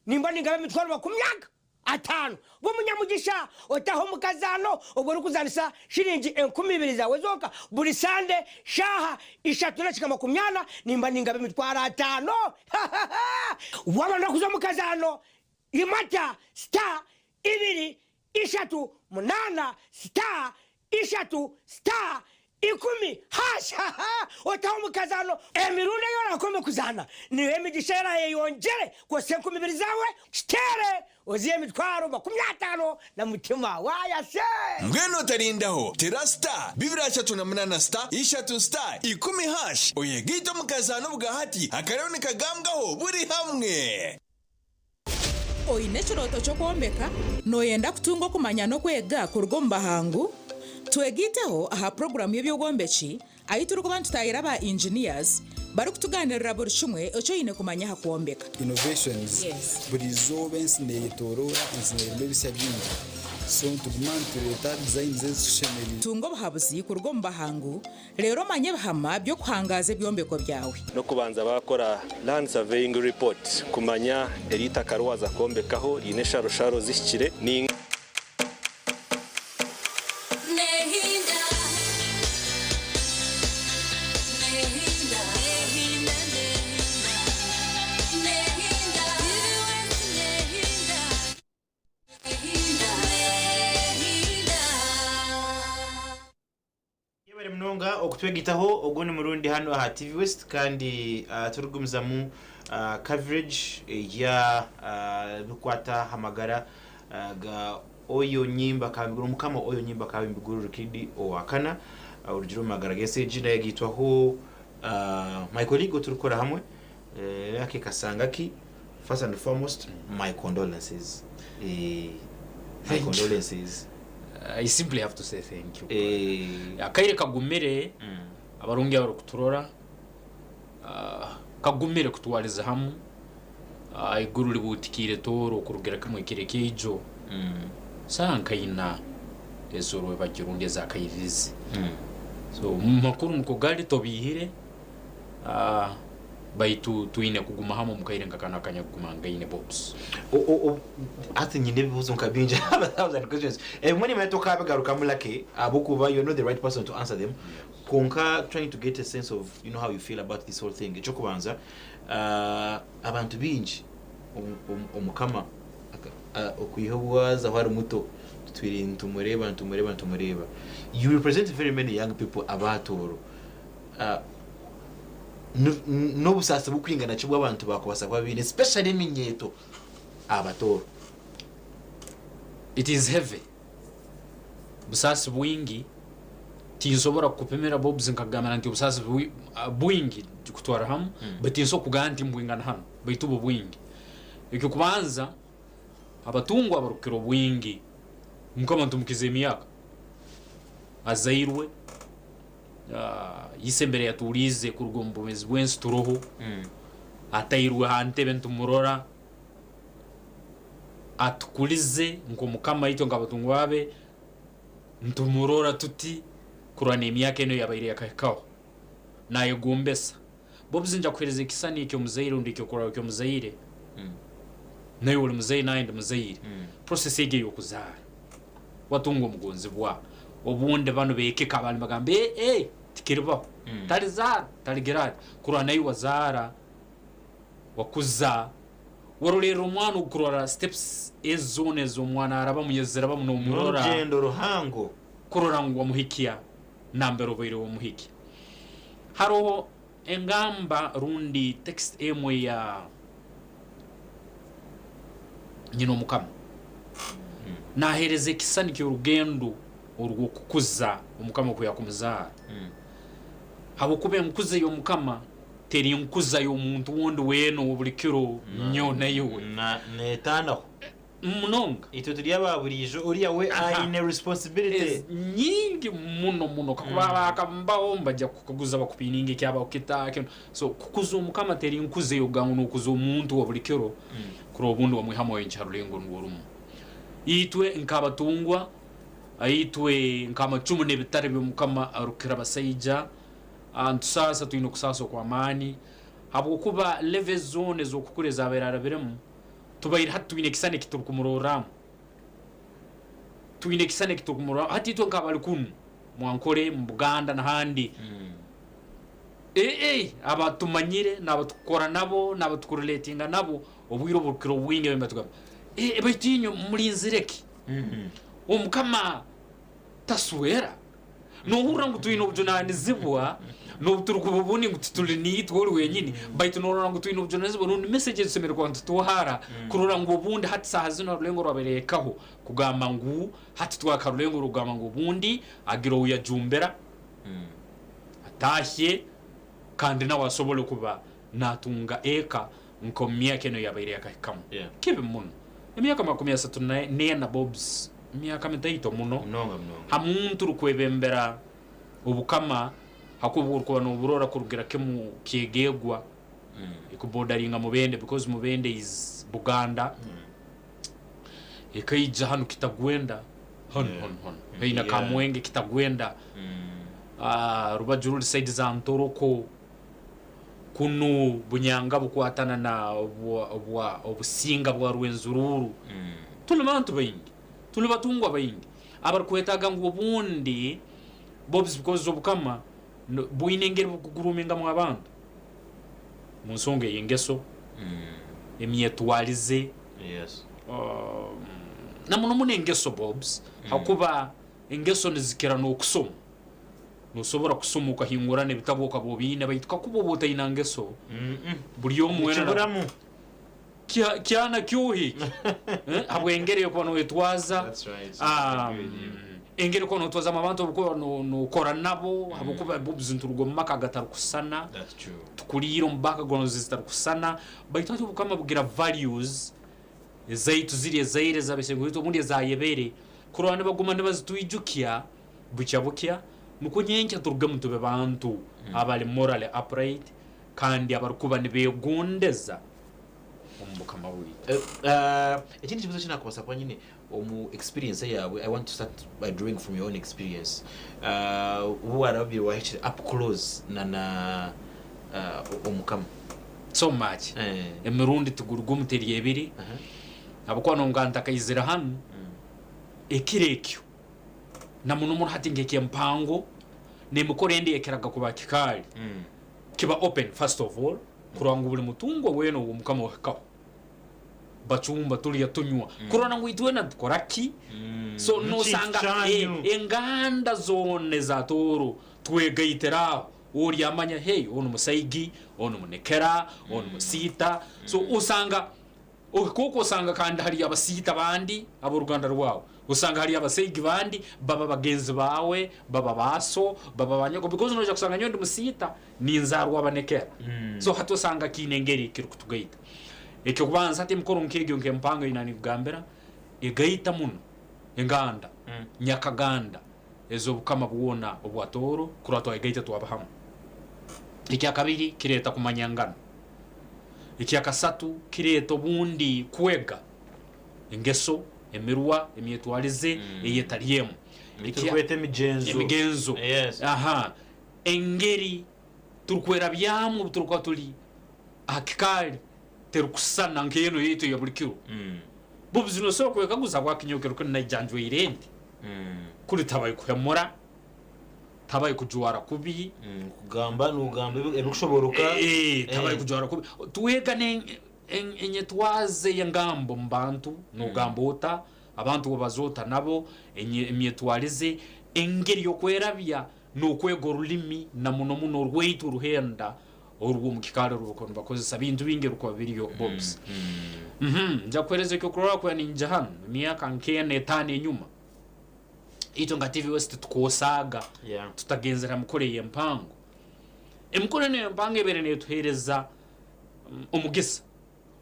nimba ningaba emitwaro makumyaga. ataano. Ba omunyamugisha otahe omu kazaano obwo orikuzaanisa shiringi 2000 zaawe zonka buri Sande shaaha ishatu n'edakika makumyana nimba ningaba emitwaro ataano. Waaba nooyenda kuza omu kazaano imata star ibiri ishatu munaana star ishatu star ikumi hash otaho omu kazaano emirundi ei oraakome kuzaana niyo emigisha eraayeyongyere kwosya 2000 zaawe kiteere ozihe emitwaro 50 na mutima waaya se. Mbwenu otarindaho, tera star bibiri ashatu na munana star ishatu star ikumi hash oyegaite omu kazaano obwahati akariho nikagambwaho buri hamwe. Oine ekirooto ky'okwombeka? Nooyenda kutunga okumanya n'okwega kuruga omu bahangu? Twegaiteho aha puroguraamu y'eby'obwombeki ahu turikuba nitutaahira ba engineers barikutugaaniirira buri kimwe eki oine kumanya aha kwombeka. Innovations, Buri izooba ensi neyetoroora, ensi nerimu ebisya bingi so nituguma nitureeta designs ezitushemereire. Tunga obuhabuzi kuruga omu bahangu Reero omanye ebihama by'okuhangaaza ebyombeko byawe. N'okubanza baakora Land Surveying Report kumanya eri itaka riwaza kwombekaho riine esharosharo zihikire ninga. Yebare munonga okutwegitaho ogu ni murundi hanu aha TV West kandi turikugumizamu coverage ya ebikukwata aha magara ga Oyo Nyimba Kabimbi Omukama Oyo Nyimba Kabimbi Guru Rukidi owakana orugire omu magara g'ensi egi nayegaitwaho my colleague oturikukora hamwe Lucky Kasangaki first and foremost my condolences my Thank you. condolences. I simply have to say thank you. Akaire kagumire abarungi abarikuturora ah, kagumire kutwariza hamu Ah, eiguru ribuutikiire Tooro okurugira kimwe ekiro ekyaijo saaha nkaina ez'orwebagyo rundi ez'akairirizi. So omu makuru niko gari tobiihire ah, baitu twine kuguma hamwe omu kaire nka kanu akanyakugumangaine Bobs. Hati nyine ebibuuzo nka bingi I have a thousand questions ebimwe nimanya tokabigarukamu Lucky ahabw'okuba you're not the right person to answer them kwonka trying to get a sense of you know how you feel about this whole thing eky'okubanza ah, abantu baingi omukama okwiha obu waazaho ari muto tutwire nitumureeba nitumureeba nitumureeba you represent very many young people aba Tooro n'obusaasi burikwingana ki obu abantu baakubaasa kuba baine especially eminyeeto aba Tooro? It is heavy. Busaasi bwingi tinsobora kukupimira Bobs nkakugambira nti obusaasi bwingi kutwarra hamu baitu tinsobora kukugamba nti nibwingana hanu baitu bwo bwingi. Eky'okubanza abatungwa abarukukira obwingi Mukama ntumukize emyaka azairwe ise embere yatuuriize kuruga omu bwomeezi bw'ensi turoho atairwe ha ntebe nitumurora atukulize nk'omukama itwe nk'abatungwa be nitumurora tuti kurora n'emyaka enu eyabaire yakahikaho nayegombesa. Bobs nja kuhereza ekisani eky'omuzaire rundi ekyokurorraho ky'omuzaire naiwe oli muzaire naanye ndi muzaire process egi ey'okuzaara watunga omugonzibwa obundi banu bekeka abandi nibagamba eh eh tikiribaho talizaara taligira ati kurora naiwe wazaara wakuza warolerra omwana ogu kurora steps ezi zoona ezi omwana arabamu yazirabamu nomurora N'orugyendo ruhango. kurora ngu wamuhikya nambere obaire wamuhikya. Haroho engamba rundi text emwe ya nyina omukama nahereza ekisani ky'orugendo orw'okukuza omukama oku yakumuzaara habwokuba enkuza ey'omukama teri nkuza y'omuntu wondi weena ow'obuli kiro nyowe naiwe. Netaanaho. Munonga. Itwe turi aba buriijo oriya we aine responsibility. Nyingi muno muno kakuba bakambaho nibajya kukukaguza bakupininge kyabaho kita kinu so kukuza omukama teri nkuza ey'okugamba ngu nokuza omuntu wa buri kiro kurora obundi wamwihamu wayenkya ha rulengo nurwo rumu. Itwe nk'abatungwa itwe nk'amacumu n'ebitare by'omukama arukukira abasaija nitusaasa twine okusaasa okw'amaani habwokuba level zoona ez'okukura ezabaire arabiremu Tubaire hati twine ekisani eki turikumurorramu. Twine ekisani eki turikumurora hati itwe nk'abari kunu mu Ankole, mu Buganda n'ahandi. Ee, abatumanyire n'abatukukora nabo n'abatukurelatinga nabo obwire oburikukira obwingi nibatugamba, Ee, baitu inywe murinzire ki? Omukama taswera? Nohurra ngu twine obujunanizibwa n'obu turikuba obundi ngu tituri niitwe ori wenyini, baitu norora ngu twine obujunanizibwa rundi message ei tusemeriire kuba nitutwara kurora ngu obundi hati saaha zinu orurengo rwabaire kugamba ngu hati twaka rurengo rw'okugamba ngu obundi agire ou yajumbira atahye kandi nawe asobole kuba natunga eka nk'omu myaka enu eyabaire yakahikamu. Kibi muno. Emyaka 34 Bobs myaka mitaito muno ha muntu orukwebembera obukama hakuba obu orikuba noburora kurugira kimu Kyegegwa ekubodaringa Mubende because Mubende is Buganda ekaija hanu Kitagwenda hanu hanu hanu haihi na Kamwenge Kitagwenda rubaju ruri side za Ntoroko kunu Bunyanga bukwatana na obusinga bwa Rwenzururu. Tuli bantu baingi, tuli batungwa baingi abarikwetaaga ngu obundi Bobs because obukama bwine engeri bukugurumingamu abantu omu nsonga ey'engeso, emyetwarize, na muno muno engeso Bobs, hakuba engeso nizikira n'okusoma. Nosobora kusoma okahingurana ebitabu okaba obiine baitu kakuba oba otaina ngeso, buri omwe wena Nikiburamu. Kyana kyohi eki? Habw'engeri ey'okuba noyetwaza, That's right. engeri okuba notwazamu abantu abu okuba nokora nabo, habwokuba Bobs nituruga omu maka agatarikusisana, That's true. tukuliire omu backgrounds ezitarikusisana, baitu hati Obukama bugira values ezaitu ziri ezaira ez'abaishenkuruitwe itwe obundi ezayebere, kurora nibaguma nibazitwijukya bukya bukya nukwo nyenkya turugemu tube bantu abari morally upright kandi abarikuba nibegondeza omu Bukama bwaitu. Ekindi kibuzo ekinakubaasa kuba nyine omu experience yaawe, I want to start by drawing from your own experience. Obu warabire wahikire up close na na Omukama. So much. Emirundi tiguri gumwe teri ebiri, ahabw'okuba nonka ntakaizire hanu, ekiro ekyo na muno muno hati nk'eky'empango n'emikoro endi eyekiraga kuba kikaali, kiba open first of all kurora ngu buri mutungwa weena ow'Omukama ohikaho bacumba turya tunywa kurora ngu itwena nitukora ki so nosanga enganda zoona eza Tooro twegaitire aho ori amanya hey onu musaigi onu munekera onu musiita so osanga Ohika okwo osanga kandi hariyo abasiita bandi ab'oruganda rwawe, osanga hariyo abasaigi bandi, baba bagenzi baawe, baba baaso, baba banyoko because noija kusanga nyowe ndi musiita ninzaarwa Abanekera. So hati osanga kiine engeri kirikutugaita. Eky'okubanza hati emikoro nk'egyo nk'empango ei nanikugambira egaita muno enganda nyakaganda ez'obukama bwona obwa Tooro kurora twayegaita twaba hamwe. Ekyakabiri kireeta kumanyangana. Ekyakasatu, kireeta obundi kwega engeso, emirwa, emyetwarize eyetari emwe. Turikweta emigyenzo. Emigenzo. Yes. Aha. Engeri turikwerabyamu obu turikuba turi aha kikaari terikusisana nk'enu eyaitu eya buri kiro. Bubuzi nosobora kwekaguza habwaki nyowe kiro kinu naija njwaire nti? Kuri tabaye kuhemura. Tabaye kujwara kubi. Kugamba nogamba ebirikushoboroka. Tabaye kujwara kubi. Twega enyetwaze y'engambo omu bantu, nogamba ota, abantu obaza ota nabo, emyetwarize, engeri y'okwerabya n'okwega orulimi na muno muno orwaitu oruhenda orw'omu kikaari oru barikuba nibakozesa. Bintu bingi ebirikuba biriyo Bobs. Nja kukuheereza ekyokurorraho kuba niinyija hanu emyaka nk'ena etaano enyuma. Itwe nka TV West titukwosaaga tutagenzere ha mikoro ey'empango. Emikoro enu ey'empango ebaire netuheereza omugisa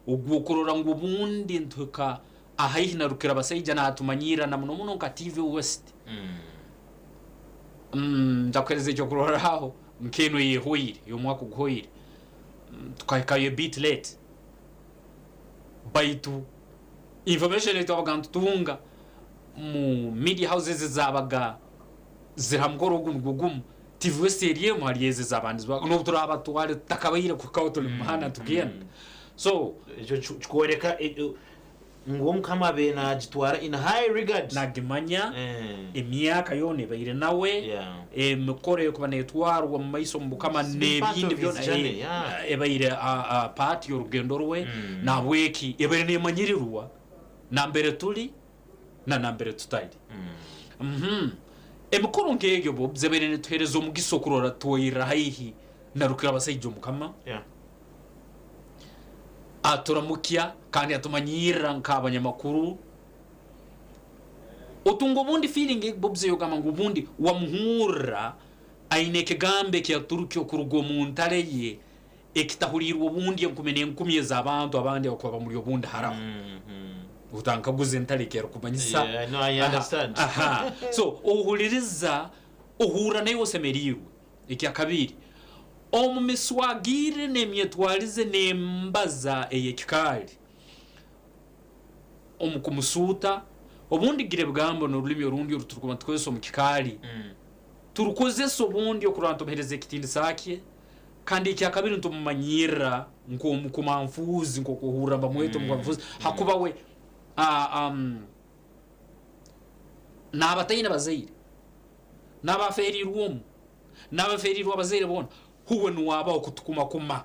ogw'okurora ngu obundi nituhika ahaihi na Rukirabasaija natumanyirra na muno muno nka TV West. Nja kuheereza ekyokurorraho nk'enu ey'ehoire, ey'omwaka oguhoire, tukahikayo a bit late baitu information ei twabaga nitutunga omu media houses ezaabaga ziri ha mukoro ogu nigwo gumu, TV West eri emwe ahari ezo ezaabandizibwaho n'obu turaaba twari tutakabaire kuhikaho turi omu muhanda nitugenda. So. Ekyo kikworeka Ngu Omukama abaire naagitwara in high regard. Nagimanya, emyaka yoona ebaire nawe, emikoro erikuba neetwarwa omu maiso omu Bukama It's been part n'ebindi of his byona, journey, yeah. ebaire part y'orugendo rwe, nahabweki ebaire neemanyirirwa nambere turi na nambere tutari. Emikoro nk'egyo Bobs ebaire netuheereza omugisa okurora twairira haihi na Rukirabasaija Omukama. Aturamukya kandi atumanyirira nk'abanyamakuru. Otunga obundi feeling Bobs ey'okugamba ngu obundi wamuhurra aine ekigambo eki yaturukya okuruga omu ntare ye ekitahuriirwe obundi enkumi n'enkumi ez'abantu abandi abakuba bamuri obundi haraho. Otankaguza entare eki erikumanyisa. Yeah, no, I understand. Aha. So ohuririza ohurra naiwe osemeriirwe. Ekyakabiri, omu miswagirire n'emyetwarize n'embaza ey'ekikaali, omu kumusuuta, obundi gira ebigambo n'orulimi orundi oru turikuba nitukozesa omu kikaali, turukozesa obundi okurora nitumuheereza ekitiinisa kye, kandi ekyakabiri nitumumanyirra nk'omukumanfuuzi nk'oku ohurra nibamweta omukumanfuuzi hakuba we naaba ataine bazaire. N'abafeereirwe omu, n'abafeereirwe abazaire boona, huwe niwe abaho kutukumakuma.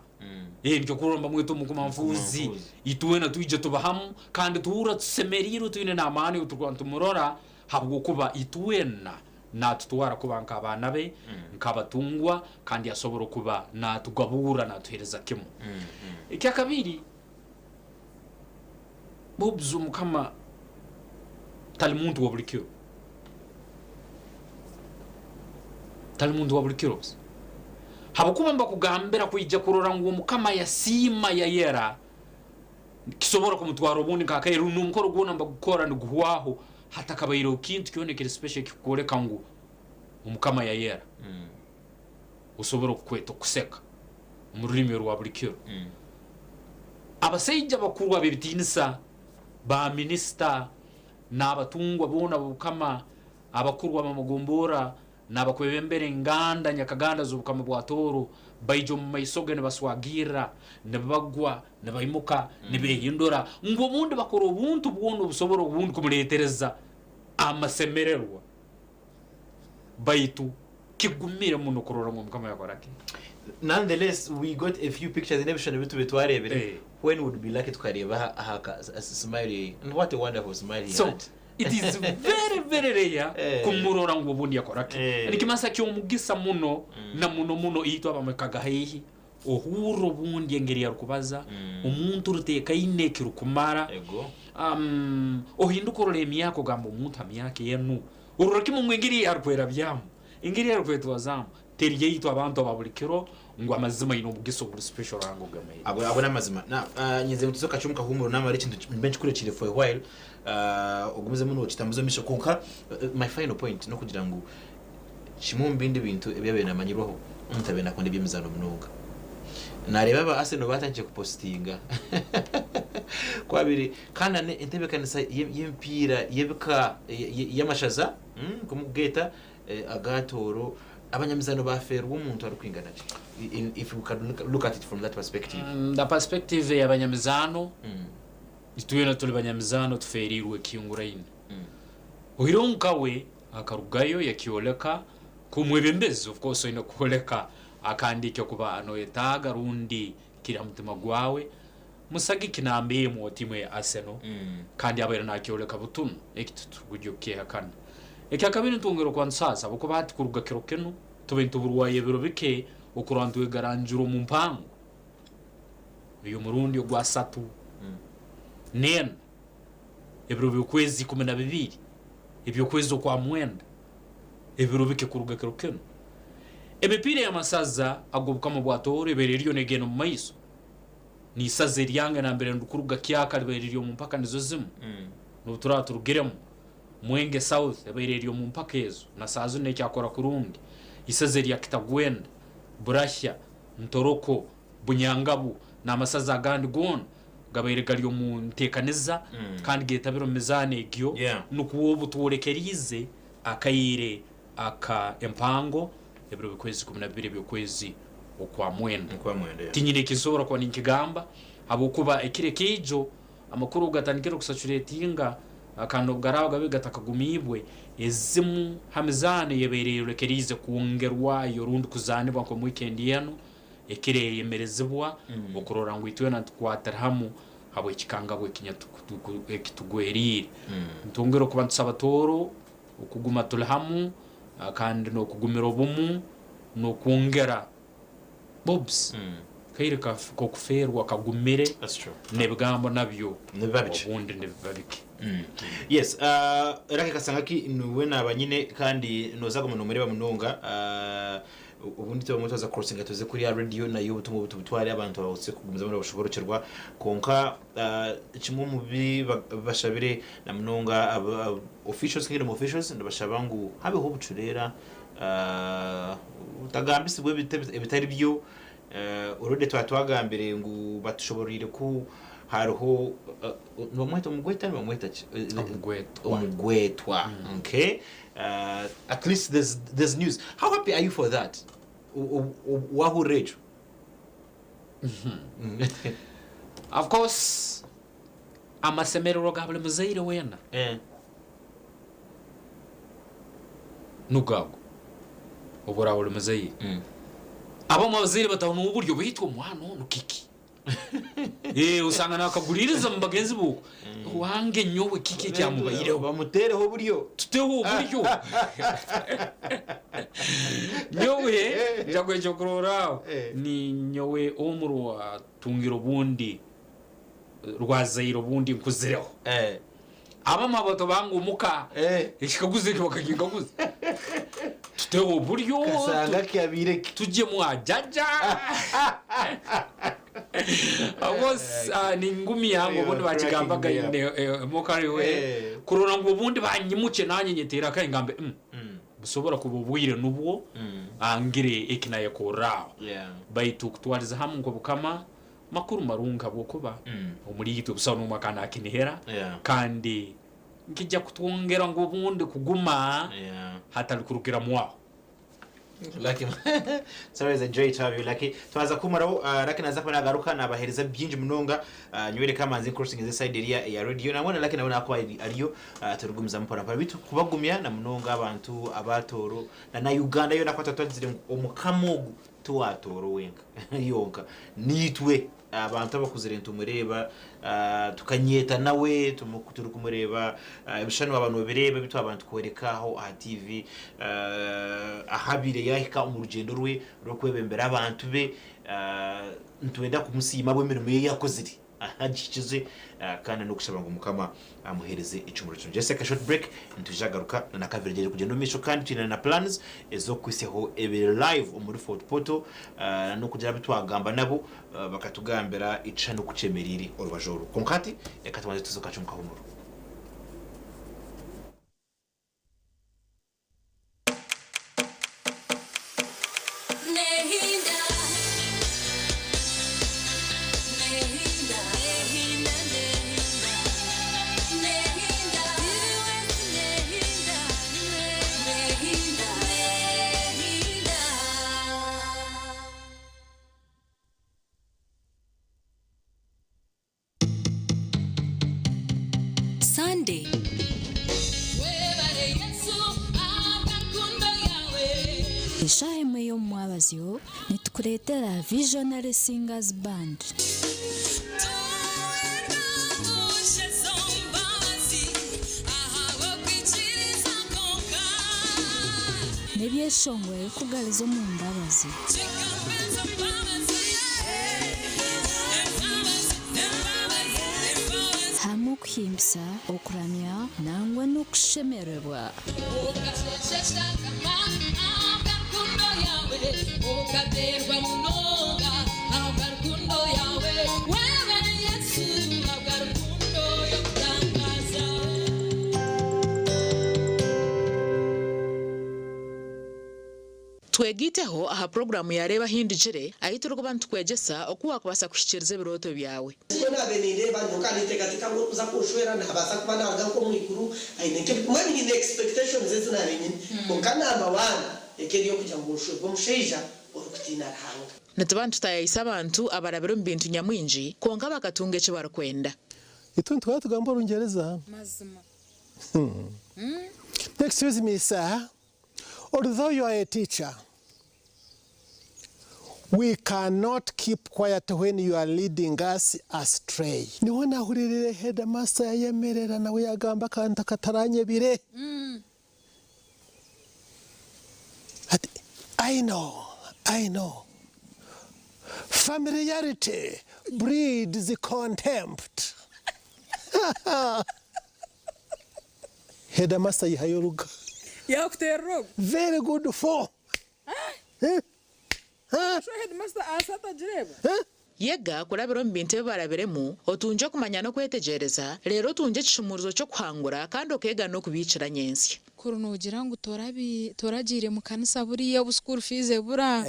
Nikyo kurora nibamweta omukumanfuuzi. Itwena twija tuba hamu kandi tuhurra tusemeriirwe twine n'amaani obu turikuba nitumurora habwokuba itwena naatutwara kuba nk'abaana be, nk'abatungwa kandi asobora okuba naatugaburra naatuheereza kimu. Ekyakabiri, Bobs Omukama tali muntu wa buli kiro. Tali muntu wa buli kiro busa. Habwokuba nibakugambira kwija kurora ngu Omukama yasiima yayera, kisobora kumutwara obundi nk'akaire rundi n'omukoro gwona nibagukora niguhwaho hatakabaireho kintu kyona ekiri special ekikukwoleka ngu Omukama yayera. Osobora okukweta okuseka omu rurimi orwa buli kiro. Abasaija abakuru ab'ebitiinisa, ba minisita, n'abatungwa boona ab'obukama, abakuru ab'amagomborra, n'abakwebembera enganda nyakaganda z'obukama bwa Tooro baija omu maiso ge nibaswagirra, nibagwa, nibaimuka, nibehindura, ngu obundi bakora obuntu bwona obusobora obundi kumuleetereza amasemererwa. Baitu kigumire muno kurora ngu Omukama yakora ki. Nonetheless, we got a few pictures n'ebishushani ebi tube twareebire when would be lucky tukareeba aha ka smile ye and what a wonderful smile he So, had. it is very very rare kumurora ngu obundi yakora ki. Nikimanyisa ky'omugisa muno na muno muno itwe abamwekaga haihi ohurra obundi engeri arukubaza, omuntu oruteekaine ekirukumara, ohinduka orora emyaka ogamba omuntu ha myaka enu Orora kimwe ngu engeri ei arikwerabyamu, engeri ei arikwetwazamu teri yaitu abantu aba buri kiro ngu amazima aine omugisa oguri special Ruhanga ogu yamuhaire. Ago ago n'amazima. Now, nyenzire ngu tuze kakye omu kahuumuro naamara ekintu mbe nkikurekiire for a while, ogumizemu nookitambuza omu maisho kwonka my final point n'okugira ngu kimwe omu bindi bintu ebi abaire naamanyirwaho, omuntu abaire naakunda eby'emizaano munonga. Naareeba aba Arsenal baatandikire kupositinga ku abaire Kandi na n'entebeekanisa y'emipiira y'ebika y'amashaza nk'oku murikugeeta aga Tooro, abanyamizaano baafeerwa omuntu arikwingana ki? If we can look at it from that perspective. The perspective ey'abanyamizaano, itwena turi banyamizaano tufeereirwe kihinguraine. Oihireho nkawe akarugayo yakyoreka nk'omwebembezi of course oine kworeka akandiikyo kuba noyetaaga rundi kiri ha mutima gwawe. Musagiki namba emwe otiimu eya Arsenal kandi abaire nakyoreka butunu eki titurukwija kukyehakana. Ekyakabiri nitwongera okuba nitusaasa habwokuba hati kuruga kiro kinu tube nituburwayo ebiro bike okurora nitwegarangira omu mpango ey'omurundi ogwa satu n'ena ebiro by'okwezi 12 eby'okwezi okwa mwenda ebiro bike kuruga kiro kinu. Emipiira ey'amasaza ag'obukama bwa Tooro ebaire eriyo negenda omu maiso. N'isaza eryange nambere ndukuruga Kyaka libaire riri omu mpaka nizo zimu n'obu turaaba turugiremu. Mwenge South ebaire eri omu mpaka ezo na saaha zinu nekyakora kurungi. Isaza erya Kitagwenda, Burahya, Ntoroko, Bunyangabu n'amasaza agandi goona gabaire gari omu nteekaniza kandi getabire omu mizaano egyo nukwo obu twolekeriize akaire aka empango ebiro by'okwezi 12 eby'okwezi okwa mwenda. Tinyine eki nsobora kuba ninkigamba habwokuba ekiro ekiijo Amakuru gatandikire okusacuratinga kandi obu garaabe gabaire gatakagumiibwe, ezimu ha mizaano eyabaire eyorekeriize kwongerwayo rundi kuzaanibwa nk'omu wiikendi enu ekiro eyemerezibwa okurora ngu itwena nitukwatira hamu habw'ekikangabwa ekitugweriire. Nitwongera okuba nitusaba Tooro okuguma turi hamu kandi n'okugumira obumu n'okwongera Bobs, kaire k'okufeerwa kagumire n'ebigambo nabyo obundi nibiba bike. Yes, Lucky Kasangaki niwe naaba nyine kandi nooza kuguma nomureeba munonga. Obundi tubamwe twaza kucrossinga tuze kuri aha radio nayo obutumwa obu tubutware abantu babaase kugumizamu nibashoboorokyerwa. Kwonka kimwe omu bi bashabire na munonga officials, kingdom officials nibashaba ngu habeho obucureera Otagambisibwa ebitari byo. Already twaba twagambire ngu batushoboreire ku hariho nibamweta omugweta nibamweta ki? Omugwetwa. Omugwetwa. Okay. At least there's, there's news. How happy are you for that? Wahurira ekyo? Of course amasemererwa ga buri muzaire weena Nigo ago obu oraabe ori muzaire. Abamwe abazaire bataho n'oburyo baitu omwana onu kiki? Osanga naakaguriiriza omu bagenzi be okwo. Owange nyowe kiki ekyamubaireho? Bamuteereho oburyo. Tuteho oburyo. Nyowe njaguha ekyokurorraho, ninyowe omu rwatungire obundi rwazaire obundi nkuzireho. Abamwe abato bange omuka ekikaguzo eki bakakinkaguza. Tuteho oburyo Kasanga kyabaire ki? tugye mwa jaja. Of course ningumya ngu obundi bakigambaga in a mockery way kurora ngu obundi banyimukye nanye nyeteere akahe ngambe busobora kuba obwire nubwo ngire eki nayekorraho. Baitu kutwariza hamu nk'obukama Makuru marungi habwokuba omuri itwe busaho n'omwe akaba nakinihira kandi nkija kutwongera ngu obundi kuguma hatari kurugiramu aho. Lucky It's always a joy to have you Lucky. Twaza kumaraho uh, Lucky naza kuba nagaruka nabahereza byingi munonga uh, nywere kamanzi crossing ze side area ya radio nangwa na Lucky nawe nakuba ariyo uh, turigumizamu mpora mpora bitu kubagumya na munonga abantu abatoro na na Uganda yona kwata twagizire ngu omukama ogu Tiwaatoora wenka yonka, naitwe abantu abakuzire nitumureeba, tukanyeeta nawe turikumureeba, ebishushani waaba noobireeba ebi twaba nitukworeka aho aha tiivi, ahu abaire yaahika omu rugyendo rwe rw'okwebembera abantu be, nitwenda kumusiima ahabw'emirimo ye ei akozire. Agihikize kandi n'okushaba ngu Mukama amuhereze ekihumuro kirungi. Let's take a short break nitwija kugaruka na coverage eri kugyenda omu maisho kandi twine na plans ez'okuhitsyaho ebiri live omuri Fort Portal n'okugira abu twagamba nabo bakatugambira ekishushani oku kyemereire orubaju oru. Kwonka hati reka tubanze tuze kakye omu kahumuro. Sunday. Eshaaha emwe y'omu mwabazyo nitukureetera Visionary Singers Band. N'ebyeshongoro ebirikugariza omu mbabazi. Hamwe okuhimbisa, okuramya nangwa n'okushemererwa. Twegaiteho aha puroguraamu ya Reeba Ahindugire ahu turikuba nitukwegyesa oku waakubaasa kuhikiiriza ebirooto byawe. Nikwo naabaire nindeeba, nyowe nkaba ninteekateeka ngu orikuza kunshwera naabaasa kuba naaruga nk'omu iguru aine nk'ebi, mbwenu nyine expectations ezi naabaire nyine. Kwonka number one eka eri ey'okugira ngu nshwerwe omushaija orikutiina Ruhanga. Nituba nitutaayaayisa abantu abarabire omu bintu nyamwingi kwonka bakatunga eki barikwenda. Itwe nitwara tugamba Orungyereza. Mazima. Excuse me, sir. Although you are a teacher, we cannot keep quiet when you are leading us astray. Niho nahuririire headmaster yayemerera nawe yagamba akantu akataranyebire. Ati, I know, I know. Familiarity breeds contempt. Headmaster yihayo oruga. Yakuterera ogu. Very good for. So headmaster aasi atagireeba? Yega kurabira omu bintu ebi barabiremu, otungye okumanya n'okwetegyereza, reero otungye ekishumuurizo ky'okuhangura kandi okeega n'okubiikira nyentsya. Kuri noogira ngu toragiire mu kanisa buriya obu school fees ebura,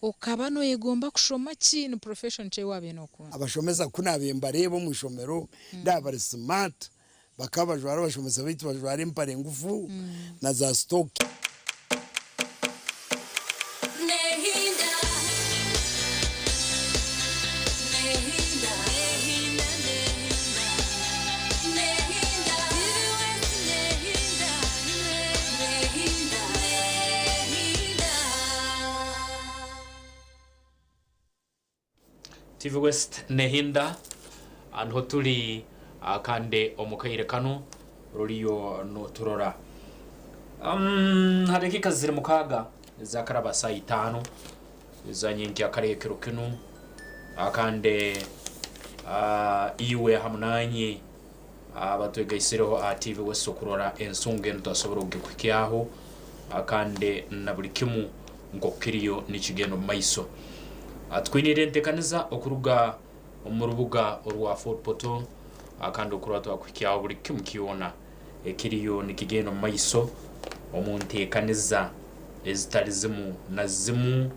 okaba nooyegomba kushoma ki? Ni profession ki ei waabaire nookunda? Abashomesa ku naabaire mbareeba omu ishomero ndaaba bari smart, bakaba bajwara abashomesa baitu bajwara empare ngufu na za sitoki. TV West Nehinda niho turi kandi omu kaire kanu ruriyo noturora. Ha dakiika ziri mukaaga ezakaraba saaha itaano eza nyenkyakare ekiro kinu kandi iwe hamu nanye abatwegaisireho aha TV West okurora ensonga enu twasobora okugikuhikyaho kandi na buri kimu nk'oku kiriyo nikigenda omu maiso. Twiniire entekaniza okuruga omu rubuga orwa Fort Portal kandi okurora twakuhikyaho buri kimu kyona ekiriyo nikigenda omu maiso omu ntekaniza ezitali zimu na zimu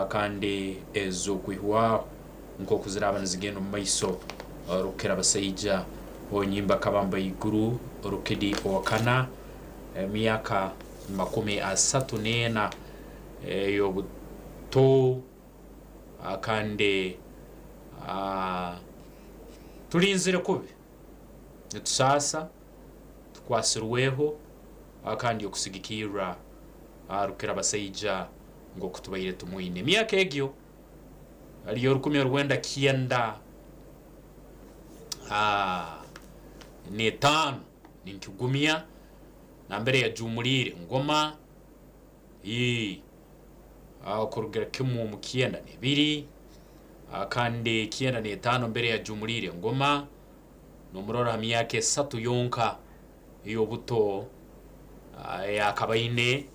kandi ez'okwihwaho nk'oku ziraaba nizigenda omu maiso. Rukira Basaija Onyimba Kabamba Iguru Rukidi Owakana emyaka 34 ey'obuto kandi turinzire kubi nitusaasa tukwasirweho kandi okusigikirra Rukira Basaija nk'oku tubaire tumwine emyaka egyo ari 1995 ninkigumya nambere yajumuriire ngoma kurugira kimu omu 92 kandi 95 mbere yajumuriire ngoma nomurora ha myaka 3 yonka ey'obuto yakaba aine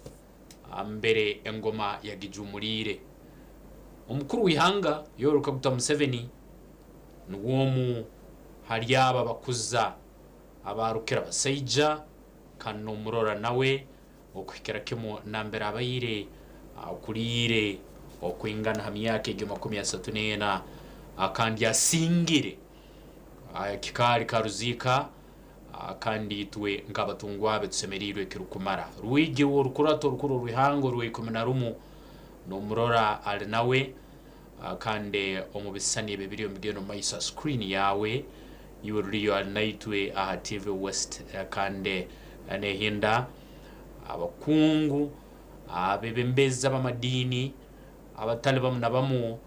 mbere engoma yagijumuriire. Omukuru w'ihanga Yoweri Kaguta Museveni niwe omu hari abo abakuza abarukira abasaija kandi nomurora nawe okuhikira kimu nambere abaire akuriire okwingana ha myaka egyo 34 kandi asingire kikaari karuziika kandi itwe nk'abatungwa be tusemeriirwe ekirukumara. Rwigi orukurato orukuru orw'ihanga orwa 11 nomurora ali nawe kandi omu bisisani ebi ebiri omu bigenda omu maiso ha screen yawe iwe ruriyo ali naitwe aha TV West kandi nehinda abakungu abebembezi ab'amadiini abatali bamu na bamu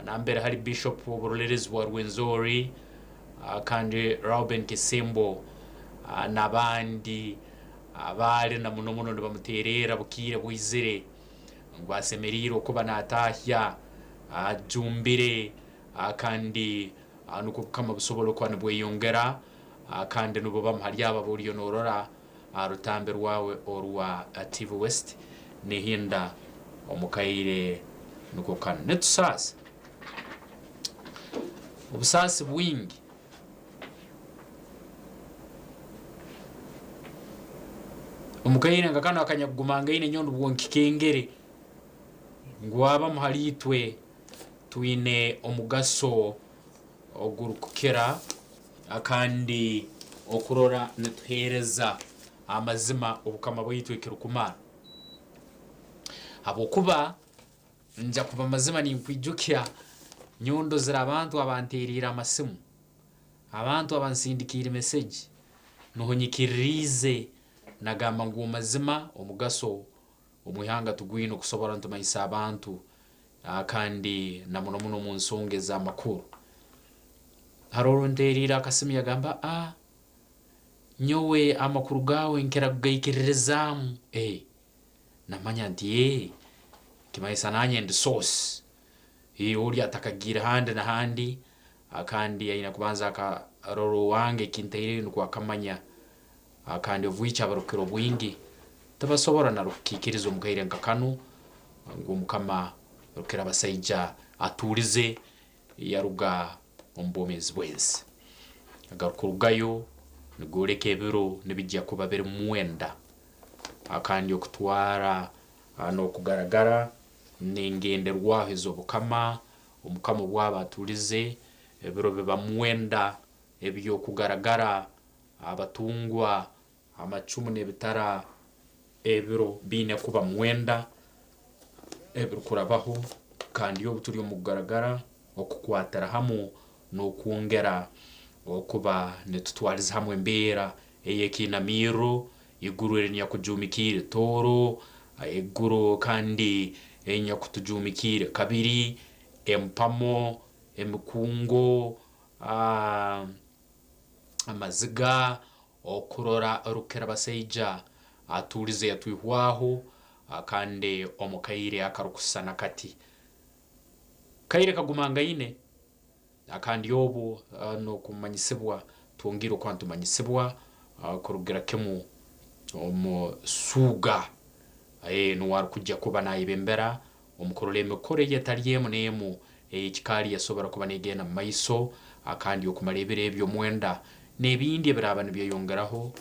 nambere hari Bishop w'oburolerezi bwa Rwenzori kandi Reuben Kisembo n'abandi abaali na muno muno nibamuteerera bukiire bwizire ngu asemeriire okuba natahya ajumbire kandi nukwo Bukama busobora okuba nibweyongera kandi nibo bamu hali abo aboriyo norora rutambi rwawe orwa TV West nehinda omukaire nukwo kanu netusaasa obusaasi bwingi omukaire nga kano akanyakugumangaine nyondo bwonkikengere ngu abamu hali itwe twine omugaso ogurukukira kandi okurora nituheereza amazima obukama bwaitu ekirukumara habwokuba nja kuba mazima ninkwijukya nyondo zira abantu abanterire amasimu. Abantu abansindikiire meseji nuho nyikiririize nagamba ngu mazima omugaso omu ihanga tugwine okusobora nitumanyisa abantu kandi na muno muno omu nsonga ez'amakuru. Haroho orunteriire akasimu yagamba, a nyowe amakuru gaawe nkira kugaikiririzaamu. Eh, namanya nti ee, kimanyisa nanye ndi source. Eh, ori atakagiire handi na handi kandi aine kubanza akarora owange ekintaireyo nukwo akamanya. Kandi obwikyo abarukukira obwingi tibasobora na rukukiikiriza omu kaire nka kanu ngu Omukama Rukira Abasaija atuulize yaruga omu bwomeezi bw'ensi. Agarukurugayo nigooleka ebiro nibijya kuba biri mwenda kandi okutwara n'okugaragara n'engenderwaho ez'Obukama, Omukama obwaba atuulize, ebiro biba mwenda eby'okugaragara, abatungwa amacumu n'ebitara ebiro biine kuba mwenda ebirukurabaho, kandi obu turi omu kugaragara okukwatira hamu n'okwongera okuba nitutwaliza hamu embeera ey'ekiinamirro, iguru erinyakujuumikiire Tooro, iguru kandi erinyakutujuumikiire kabiri, empamo, emikungo, amaziga, okurora Rukirabasaija atuulize yatwihwaho kandi omu kaire akarukusisana kati. Kaire kagumangaine kandi obu n'okumanyisibwa twongiire okuba nitumanyisibwa kurugira kimu omu Suuga nuwe arukujya kuba nayebembera omu kurora emikoro eyetali emu n'emu ey'ekikaali esobora kuba negenda mu maiso kandi okumara ebiro ebyo mwenda n'ebindi ebiraaba nibyeyongeraho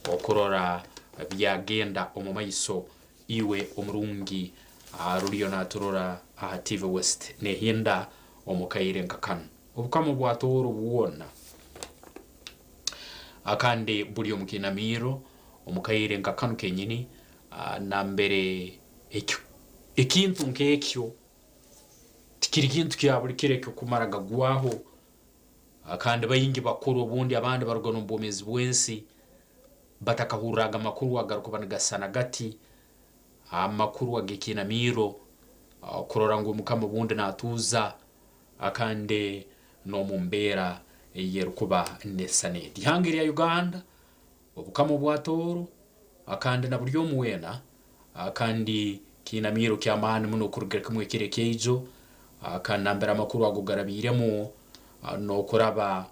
okurora byagenda omu maiso. Iwe omurungi ruriyo naturora aha TV West nehinda omu kaire nka kanu. Obukama bwa Tooro bwona kandi buri omu kiinamiiro omu kaire nka kanu kenyini nambere ekintu nk'ekyo tikiri kintu kya buli kiro eky'okumara gagwaho kandi baingi bakuru obundi abandi baruga n'omu bwomeezi bw'ensi batakahurraga amakuru agarukuba nigasisana gati, amakuru ag'ekiinamiiro kurora ngu Omukama obundi naatuuza kandi n'omu mbeera ey'erukuba nesisana eti. Ihanga erya Uganda, Obukama obwa Tooro kandi na buli omu weena kandi kiinamiiro ky'amaani muno kurugira kimu ekiro ekyaijo kandi nambere amakuru ago garabiiremu n'okuraba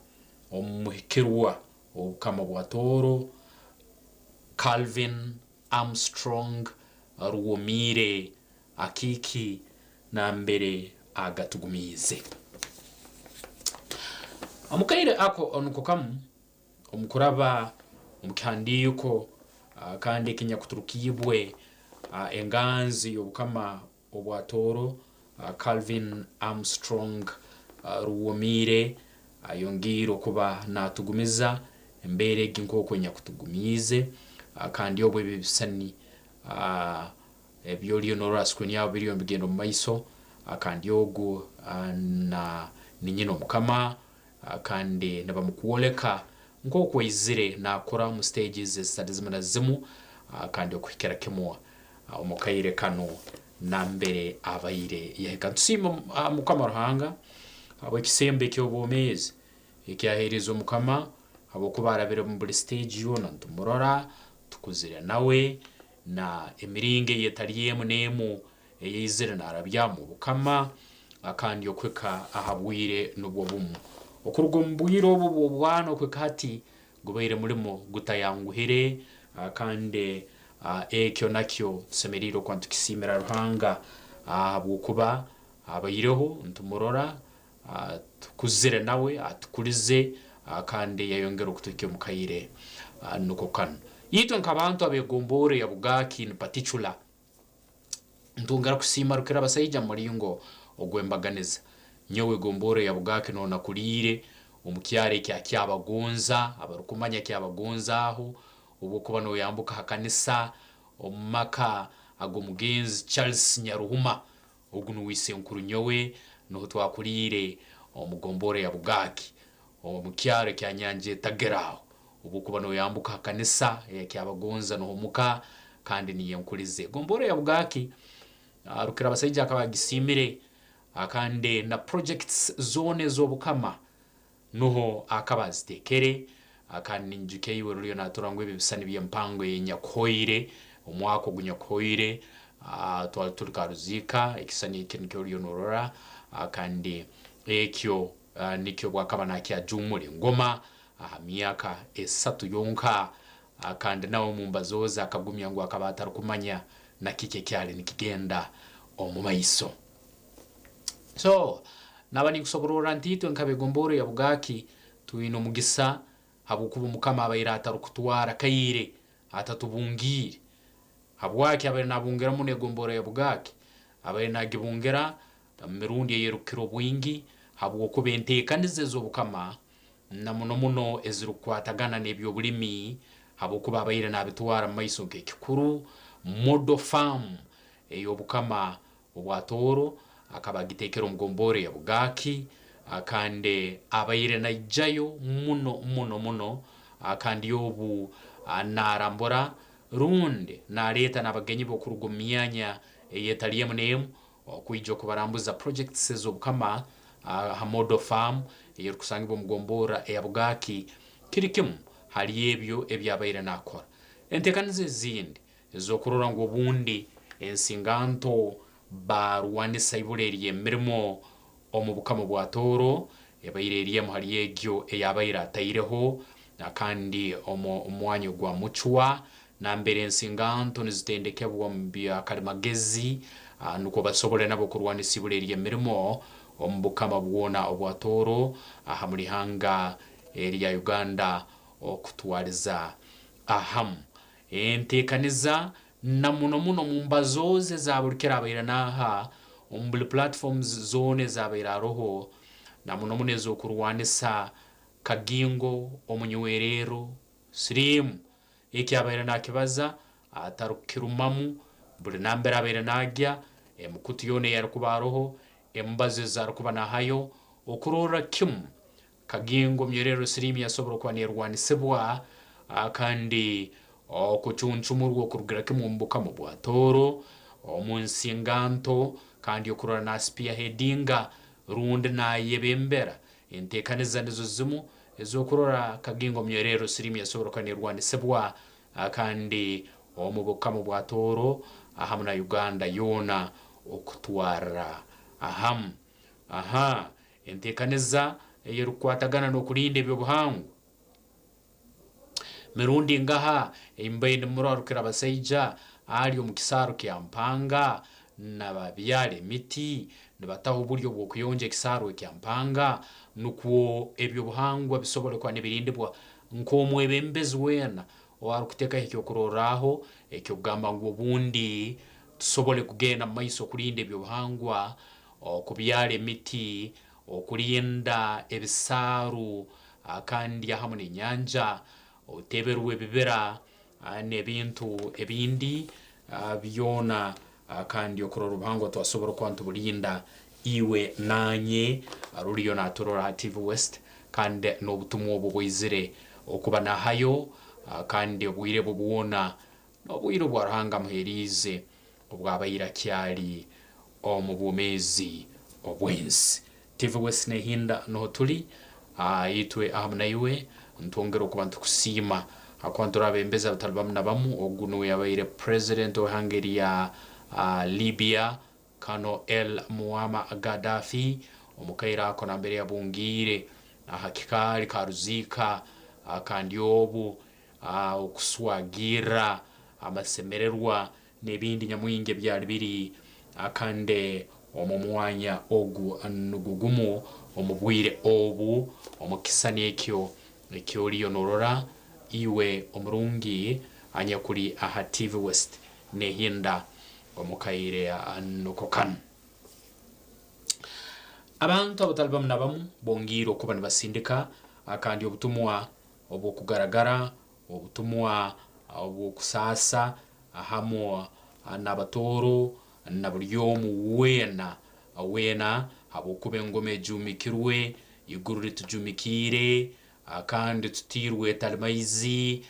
omu muhikirwa w'Obukama bwa Tooro, Calvin Armstrong Rwomiire Akiiki nambere agatugumiize. Omu kaire ako nuko kamu, omu kuraba omu kihandiiko kandi ekinyakuturukiibwe enganzi y'Obukama obwa Tooro, Calvin Armstrong Rwomiire ayongiire okuba naatugumiza embeera egi nk'oku enyakutugumiize kandi obu ebi ebisisani ebi oriyo norora ha screen yaawe biriyo nibigenda omu maiso kandi ogu na ni nyina Omukama kandi nibamukwoleka nk'oku aizire naakura omu stages ezitali zimu na zimu kandi okuhikira kimu omu kaire kanu nambere abaire yahika. Nitusiima Mukama Ruhanga habw'ekisembo eky'obwomeezi ekyaheerize Omukama habwokuba arabire omu buli stage yoona nitumurora, tukuzire nawe na emiringo ey'etali emu n'emu eyaizire naarabyamu Obukama kandi okuhika aha bwire nubwo bumu. Okuruga omu bwire obu obw'obwana okuhika hati gubaire mulimo gutayanguhire kandi ekyo nakyo tusemeriire okuba nitukisiimira Ruhanga ahabw'okuba abaireho nitumurora, tukuzire nawe, atukulize kandi yayongera okutuhikya omu kaire nuko kanu. Itwe nk'abantu ab'egomborra eya Bugaki in particular, Ntwongera kusiima Rukirabasaija mu mulingo ogw'embaganiza. Nyowe egomborra eya Bugaki nuho nakuliire omu kyaro ekya Kyabagonza, abarukumanya Kyabagonza aho, obwokuba noyambuka ha kanisa omu maka ag'omugenzi Charles Nyaruhuma, ogu nuwe isenkuru nyowe, nuho twakuliire omu gomborra eya Bugaki. Omu kyaro ekya Nyanja Etagera aho obu okuba noyambuka aha kanisa eya Kyabagonza noho muka kandi niyo enkulize. Gombora ya Bugaki Rukirabasaija akaba agisiimire kandi na projects zoona ez'Obukama nuho akaba azitekere kandi ninyijuka iwe ruriyo natura ngu ebi ebisani by'empango eyenyakuhoire omwaka ogunyakuhoire twali turi Karuziika ekisani eki nikyo oriyo norora kandi ekyo Nikyo obwakaba nakyajuumura engoma aha myaka esatu yonka, kandi nawe omu mbazo ze akagumya ngu akaba atarikumanya na kiki ekyali nikigenda omu maiso. So, naba ninkusobororra nti itwe nk'ab'egomborro ya Bugaki twine omugisa habwokuba Omukama abaire atarukutwara kaire atatubungiire. Habwaki abaire nabungira muno egomborro ya Bugaki? Abaire nagibungira Omu mirundi ey'erukukira obwingi, habwokuba enteekaniza ez'Obukama na muno muno ezirukukwatagana n'eby'obulimi habwokuba abaire nabitwara mu maiso nk'ekikuru, Model Farm ey'Obukama obwa Tooro akaba agiteekere omu gombora eya Bugaki kandi abaire naijayo muno muno muno kandi obu narambura rundi naleeta n'abagenyi be okuruga omu myanya ey'etali emu n'emu Okwija okubarambuza projects ez'Obukama aha Model Farm eyerukusangibwa omu gomborra eya Bugaki kiri kimu hali ebyo ebyabaire nakora. Entekaniza ezindi ez'okurora ngu obundi ensinganto barwanisa ibura ery'emirimo omu Bukama bwa Tooro ebaire eri emu hali egyo eyabaire ataireho kandi omu mwanya ogwa Mucwa nambere ensinganto nizitendekebwa omu bya kalimagezi nukwo basobole nabo kurwanisa ibura ery'emirimo omu Bukama bwona obwa Tooro aha muli ihanga erya Uganda okutwaliza ahamu. Entekaniza na muno muno omu mbazo ze eza buli kiro abaire naaha omu buli platforms zoona ezabaire aroho na muno muno ez'okurwanisa Kagingo omunywererro siriimu Eki abaire nakibaza atarukukirumamu, buli nambere abaire nagya, emikutu yoona ei arukuba aroho, embazo ezi arukuba nahayo, okurorra kimu Kagingo Myererro siriimu yasobora okuba nerwanisibwa kandi okucuncumurwa okurugira kimu omu bukama bwa Tooro, omu nsinganto kandi okurora na spearheadinga rundi nayebembera Enteekaniza nizo zimu ez'okurora Kagingo Myerero siriimu yasobora kuba nerwanisibwa kandi omu Bukama bwa Tooro ahamu na Uganda yoona okutwarra ahamu. Aha enteekaniza eyerukukwatagana n'okurinda eby'obuhangwa. Mirundi ingaha ei mbaire nimurora Rukirabasaija ali omu kisaaru kya Mpanga nababyara emiti nibataho oburyo bw'okuyonja ekisaaru ekya Mpanga nukwo eby'obuhangwa bisobole kuba nibirindibwa nk'omwebembezi weena owarukutekaho ekyokurorraho eky'okugamba ngu obundi tusobole kugenda mu maiso kurinda eby'obuhangwa, okubyara emiti, okurinda ebisaaru kandi ahamu n'enyanja, oteberwe ebibira n'ebintu ebindi byona kandi okurora obuhangwa twasobora okuba nituburinda iwe nanye ruriyo naturora aha TV West kandi n'obutumwa obu bwizire okuba nahayo kandi obwire bwe bwona n'obwire obwa Ruhanga amuheriize obwabaire akyali omu bwomeezi obw'ensi. TV West Nehinda nuho turi, itwe ahamu naiwe nitwongera okuba nitukusiima ahakuba nituri abembezi abatari bamu na bamu. Ogu nuwe yabaire President ow'ihanga erya Libya Colonel El Muammar Gaddafi omu kaire ako nambere yabungiire aha kikaari ka Ruziika kandi obu okuswagirra amasemererwa n'ebindi nyamwingi ebyali biri kandi omu mwanya ogu nugwo gumu omu bwire obu omu kisisani ekyo eki oriyo norora iwe omurungi anyakuli aha TV West nehinda omu kaire nuko kanu. Abantu abatali bamu na bamu bongiire okuba nibasindika kandi obutumwa obw'okugaragara, obutumwa obw'okusaasa hamu n'abatooro na buli omu weena weena habwokuba engoma ejuumikirwe. Iguru ritujumikiire kandi tutiirwe etali maizi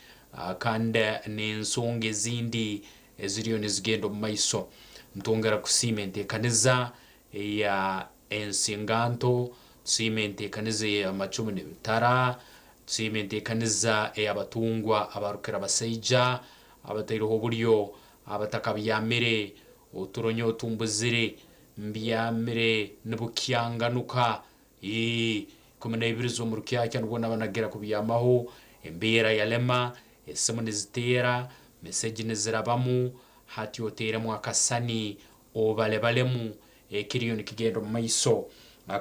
kandi n'ensonga ezindi eziriyo nizigenda omu maiso. Ntwongera kusiima enteekaniza eya Ensinganto, tusiima enteekaniza ey'amacumu n'ebitara, tusiima enteekaniza ey'abatungwa abarukira abasaija abataireho oburyo abatakabyamire oturo nyowe tumbuzire mbyamire nibukyanganuka. Ii, 12 z'omu rukyakya nubwo naba nagira kubyamaho, embeera yalema, esimu niziteera, meseji nizirabamu, hati oteeremu akasani obalebalemu ekiriyo nikigenda omu maiso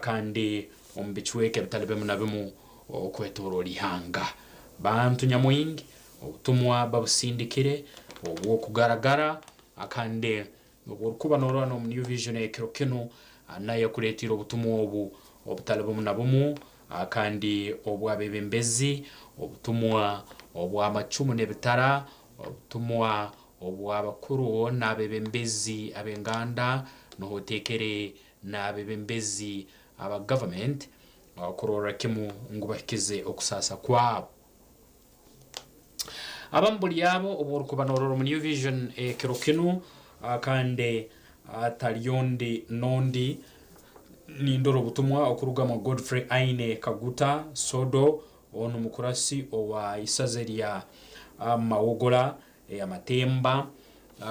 kandi omu bicweka ebitali bimu na bimu okwetoroora ihanga. Bantu nyamwingi obutumwa babusindikire obw'okugaragara kandi Obu orukuba norora n'omu New Vision ey'ekiro kinu, nayo ekuletiire obutumwa obu obutali bumu na bumu kandi obw'abebembezi, obutumwa obw'amacumu n'ebitara, obutumwa obw'abakuru n'abebembezi ab'enganda, nuho otekere n'abebembezi aba gavumenti kurorra kimu ngu bahikize okusaasa kwabo. Abamu buli abo obu orukuba norora omu New Vision ekiro kinu kandi atali ondi nondi nindora obutumwa okuruga mwa Godfrey Aine Kaguta Sodo onu mukurasi owa isaza erya Mawogola eyamatemba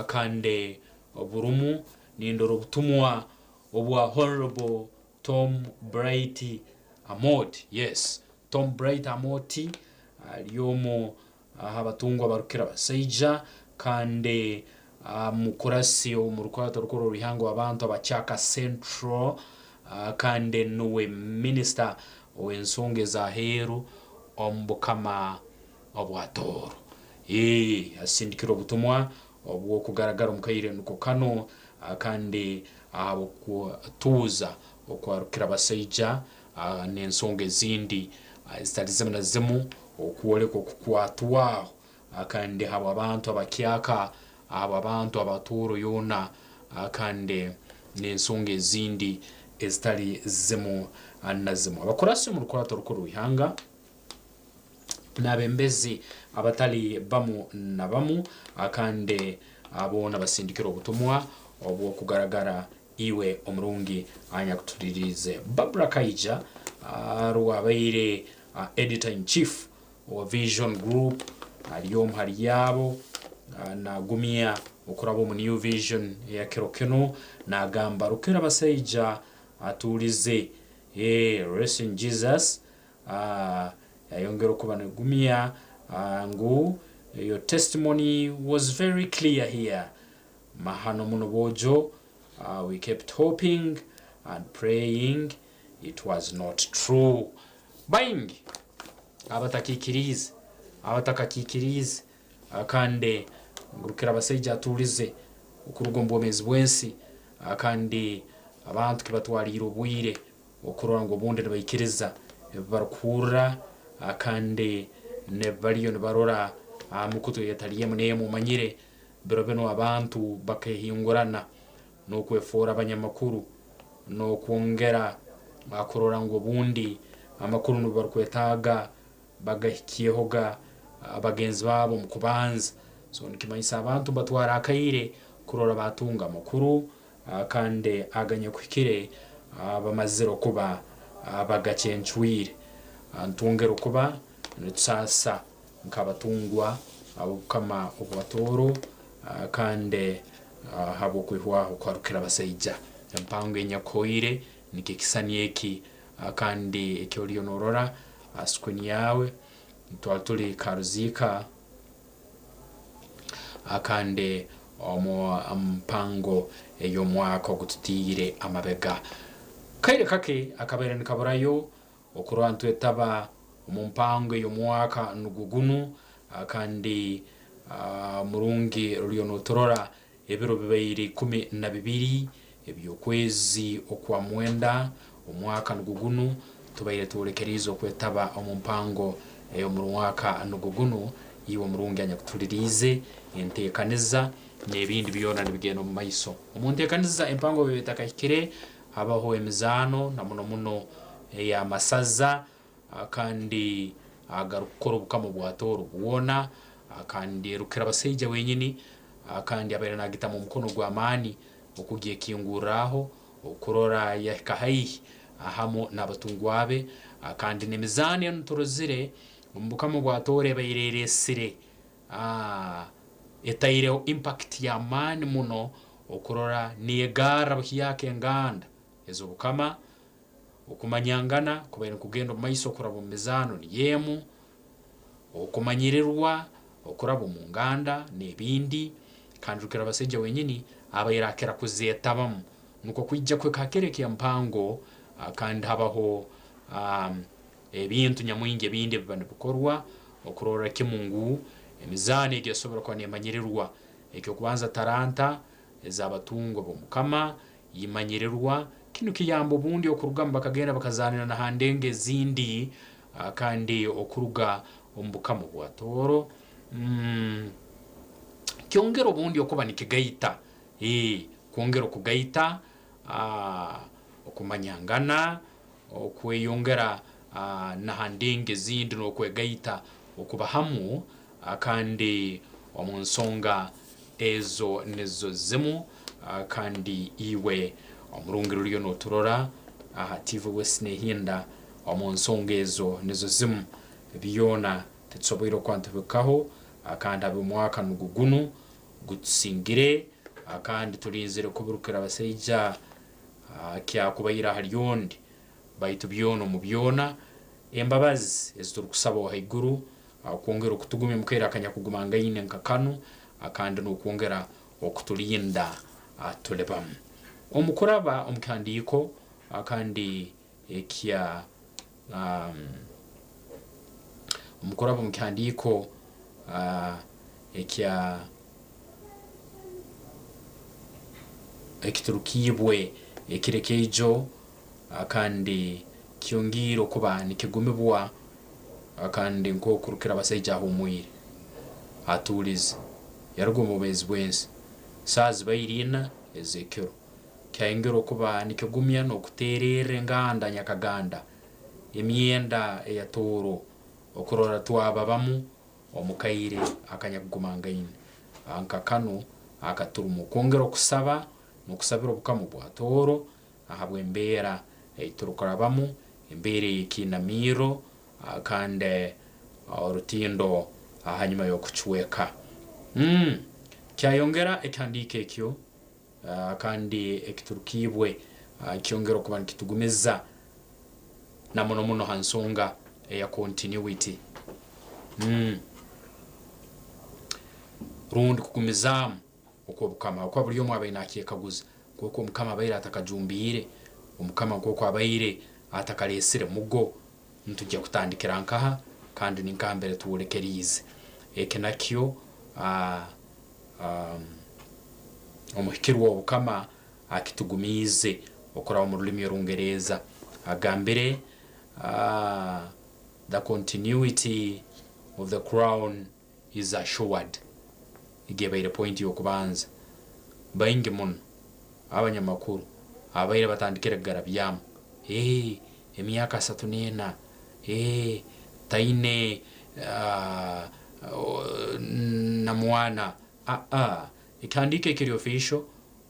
kandi burumu nindora obutumwa obwa Honorable Tom Bright Amoti yes Tom Bright Amoti ari omu aha batungwa abarukukira abasaija kandi mukurasi omu rukurato rukuru orw'eihanga rw'abantu aba Kyaka Central kandi nuwe minisita ow'ensonga ez'aheeru omu bukama obwa Tooro. Asindikire obutumwa obw'okugaragara omu kaire nuko kanu kandi ahabw'okutuuza okwarukira abasaija n'ensonga ezindi ezitali zimu na zimu okwoleka okukwatwaho kandi habw'abantu abakyaka, habw'abantu aba Tooro yoona kandi n'ensonga ezindi ezitali zimu na zimu. Abakurasi omu Rukurato Orukuru rw'Ihanga n'abembezi abatali bamu na bamu kandi boona basindikire obutumwa obw'okugaragara Iwe omurungi anyakutuliriize Barbra Kaija rwabaire Editor in Chief owa Vision Group ari omu hari abo nagumya okuraba omu New Vision eya kiro kinu nagamba Rukira Basaija atuurize Rest in Jesus yayongera okuba nagumya ngu your testimony was very clear here Mahano muno boojo we kept hoping and praying it was not true. Baingi abatakikiriize abatakakikiriize kandi ngu Rukirabasaija atuulize okuruga omu bwomeezi bw'ensi kandi abantu kibatwaliire obwire okurora ngu obundi nibaikiriza ebi barukuhurra kandi n'ebi baliyo nibarora aha mikutu eyetali emu n'emu omanyire Biro binu abantu bakehingurana n'okwefoora abanyamakuru n'okwongera kurora ngu obundi amakuru nubo barukwetaaga bagahikyehoga bagenzi baabo omu kubanza. So nikimanyisa abantu nibatwara akaire kurora batunga amakuru kandi aganyakuhikire bamazire okuba bagacencwire. Nitwongera okuba nitusaasa nk'abatungwa ab'obukama obwa Tooro kandi ahabw'okwihwaho kwa Rukirabasaija. Empango enyakuhoire nikyo ekisani eki kandi eki oriyo norora aha screen yaawe. Twaba turi Karuziika kandi omu mpango ey'omwaka ogututiire amabega. Kaire kake akabaire nikaburayo Okurora nitwetaba omu mpango ey'omwaka nugwo gunu, kandi murungi ruriyo noturora ebiro bibaire 12 eby'okwezi okwa mwenda omwaka nugwo gunu, tubaire twolekeriize okwetaba omu mpango ey'omu mwaka nugwo gunu. Iwe omurungi anyakutuhuliriize, entekaniza n'ebindi byona nibigenda omu maiso. Omu ntekaniza empango obu eba etakahikire, habaho emizaano na muno muno Ey'amasaza kandi agarukukora obukama bwa Tooro bwona kandi Rukirabasaija wenyini kandi abaire nagitamu omukono gw'amaani okugyekingurraho okurora yahika haihi hamu n'abatungwa be kandi n'emizaano enu turozire omu bukama bwa Tooro ebaire eresire etaireho impact y'amaani muno okurora negarra buhyaka enganda ez'obukama. Okumanyangana kubaire nikugenda omu maiso kuraba omu mizaano niyo emu, okumanyirirwa okuraba omu nganda n'ebindi, kandi Rukirabasaija wenyini abaire akira kuzeetabamu nukwo kwija kuhika ha kiro eky'empango kandi habaho ebintu nyamwingi ebindi ebiba nibikorwa okurorra kimu ngu emizaano egi esobora kuba neemanyirirwa. Eky'okubanza taranta ez'abatungwa b'Omukama Imanyirirwa, kinu kiyamba obundi okurugamu bakagenda bakazaanira na ha ndengo ezindi kandi okuruga omu bukama obwa Tooro. Kyongera obundi okuba nikigaita, kwongera okugaita okumanyangana, okweyongera na ha ndengo ezindi n'okwegaita okuba hamu kandi omu nsonga Ezo nizo zimu kandi iwe omurungi oriyo noturora aha TV West nehinda omu nsonga ezo nizo zimu byona titusoboire okuba nitubikaho kandi habw'omwaka nugwo gunu gutusingire kandi turinzire kuburukira abasaija kyakubaire ahari ondi baitu byona omu byona embabazi eziturukusaba owahaiguru Okwongera okutugumya omu kaire akanyakugumangaine nka kanu, kandi n'okwongera okutulinda tuli bamu. Omu kuraba omu kihandiiko kandi ekya omu kuraba omu kihandiiko ekya ekiturukiibwe ekiro ekyaijo kandi kyongiire okuba nikigumibwa Kandi nk'oku Rukirabasaija ahuumwire, atuulize, yaruga omu bwomeezi bw'ensi, saaha zibaire ina ez'ekiro, kyayongera okuba nikigumya n'okuteererra enganda nyakaganda emyenda eya Tooro okurora twaba bamu omu kaire akanyakugumangaine nka kanu akaturimu kwongera okusaba n'okusabira obukama bwa Tooro ahabw'embeera ei turikurabamu, embeera ey'ekiinamiiro kandi orutindo ahanyima y'okucweka. Kyayongera ekihandiiko ekyo kandi ekiturukiibwe kyongera okuba nikitugumiza na muno muno ha nsonga eya continuity rundi kugumizaamu okw'obukama, ahabw'okuba buri omwe abaire nakyekaguza nk'oku Omukama abaire atakajumbiire, Omukama nk'oku abaire atakareetsire mugo, nitujja kutandikira nkaha kandi ni nkaha mbere tuwolekeriize. Eki nakyo omuhikirwe w'Obukama akitugumiize okuraba omu rulimi Orungereeza. Agambire, The continuity of the crown is assured. Egi ebaire point y'okubanza. Baingi muno abanyamakuru ababaire batandikire kugarabyamu, Eeh, emyaka 34, eeh, taine na mwana. Aa, ekihandiiko ekiri official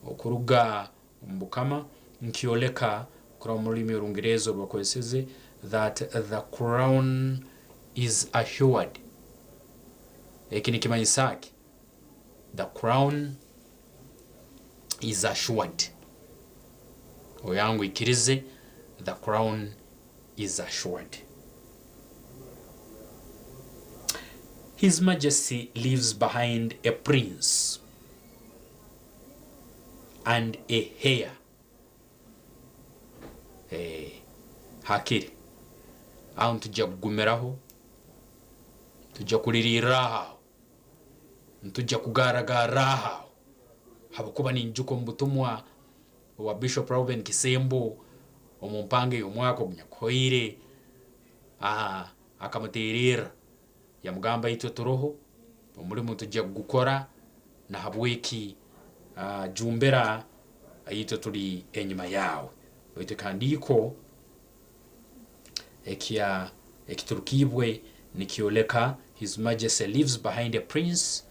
okuruga omu Bukama nikyoleka kuraba omu rurimi Orungereeza orubakozeseze that the crown is assured. Eki nikimanyisa ki? The crown is assured. Oyangu oikirize the crown is assured. His Majesty leaves behind a prince and a heir. Eh, hakiri aho nitujya kugumiraho, nitujya kuririrra aho, nitujya kugarragarra aho, habwokuba ninyijuka omu butumwa obwa Bishop Reuben Kisembo omu mpanga ey'omwaka ogunyakuhoire, akamutererra yamugamba itwe turoho, omulimo nitujya kugukora, nahabweki jumbira itwe tuli enyuma yaawe. Baitu ekihandiiko. Ekya ekiturukiibwe nikyoleka His Majesty leaves behind a prince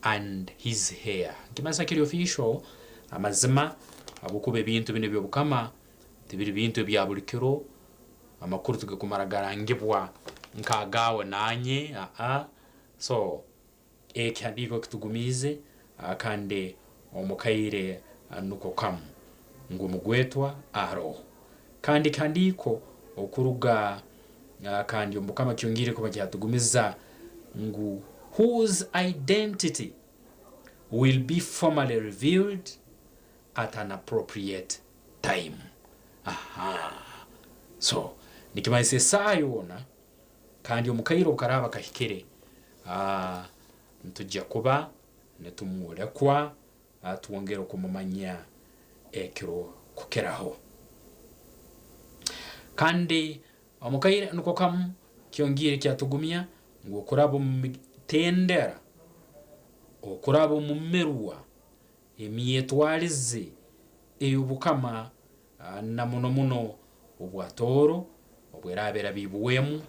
and his heir. Nikimanyisa kiri official amazima ahabw'okuba ebintu binu eby'obukama tibiri bintu ebya buri kiro, amakuru tigakumara garangibwa nk'agaawe naanye aa so ekihandiiko kitugumiize kandi omu kaire nuko kamu ngu omugwetwa aroho. Kandi ekihandiiko okuruga kandi omu Bukama kyongiire kuba kyatugumiza ngu whose identity will be formally revealed at an appropriate time. Aha. So, nikimanyisa esaaha yoona kandi omu kaire obu karaaba kahikire, nitujja kuba nitumworekwa twongere okumumanya ekiro kukiraho. Kandi omu kaire niko kamu kyongiire kyatugumya ngu okuraba omu mitendera, okuraba omu mirwa, emyetwarize ey'Obukama na muno muno obwa Tooro obu eraaba erabiibwemu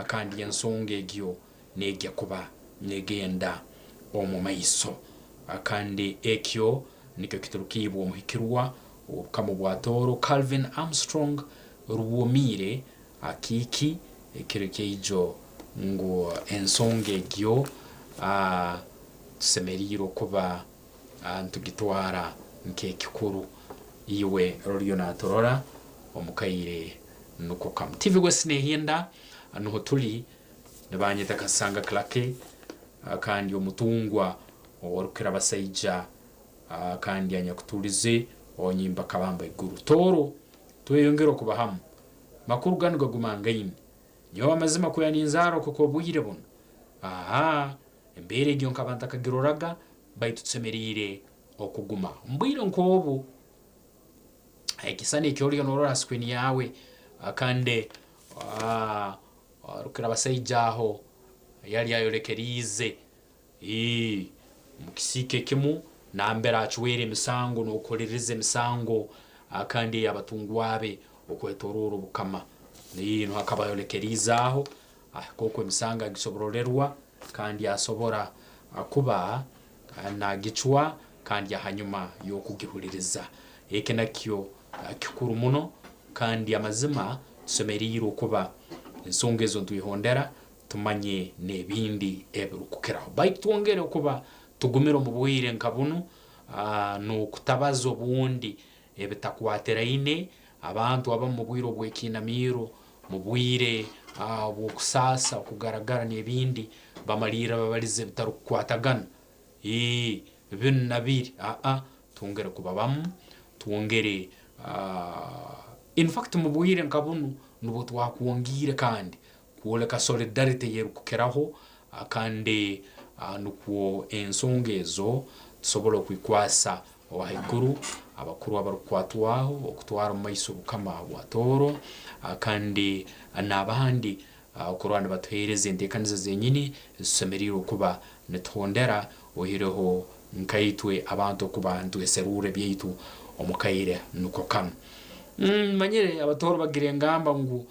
kandi ensonga egyo neegya kuba negenda omu maiso. Kandi ekyo nikyo kiturukiibwe omuhikirwa w'Obukama obwa Tooro Calvin Armstrong Rwomiire Akiiki ekiro kyaijo ngu ensonga egyo tusemeriire okuba nitugitwara nk'ekikuru. Iwe roriyo naturora omu kaire nuko kamu. TV West nehinda nuho tuli, nibanyeta Kasanga Clarke kandi omutungwa owarukukira abasaija kandi anyakutulize onyimba Kabamba Iguru. Tooro tweyongere okuba hamu. Makuru ganu gagumangaine. Nyowe amazima kuya ninzaara okuhika obwire bunu. Ahaa, embeera egyo nkaba ntakagiroraga, baitu tusemeriire okuguma. Omu bwire nk'obu, ekisani eki oriyo norora ha screen yaawe kandi Rukirabasaija aho yali ayolekeriize Ii, Omu kisiika ekimu nambere acwera emisango n'okuhuliriza emisango kandi ey'abatungwa be okwetoroora obukama. Ii, Nuho akaba ayolekeriize aho ahika oku emisango agisoborolerwa kandi asobora kuba nagicwa kandi ahanyuma y'okugihuliriza. Eki nakyo kikuru muno kandi amazima tusemeriire okuba ensonga ezo nitwehondera tumanye n'ebindi ebirukukiraho. Baitu twongere okuba tugumire omu bwire nka bunu n'okutabaza obundi ebitakwatiraine abantu abamu mu bwire obw'ekiinamiiro, mu bwire obw'okusaasa, okugaragara n'ebindi, bamalirra babalize ebitarukukwatagana. Ii, binu na biri. Aa, twongere kuba bamu, twongere in fact mu bwire nka bunu nubwo twakwongiire kandi kwoleka solidarity eyerukukiraho kandi nukwo ensonga ezo tusobole okwikwasa owahaiguru, abakuru abarukukwatwaho okutwara omu maiso obukama bwa Tooro kandi n'abandi okurora nibatuheereza entekaniza zenyini ezitusemeriire okuba nituhondera oihireho nkaitwe abantu okuba nitweserurra ebyaitu omu kaire nuko kamu. Manyire Abatooro bagira engamba ngu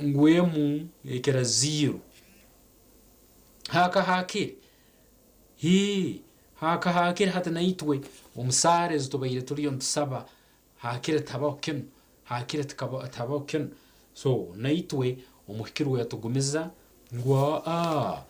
ngu emu ekira ziiro. Haakahaakire, hii, haakahaakire hati naitwe omu saara ezi tubaire turiyo nitusaba, haakire tihabaho kinu, haakire tihabaho kinu. So naitwe omuhikirwe yatugumiza ngu aa,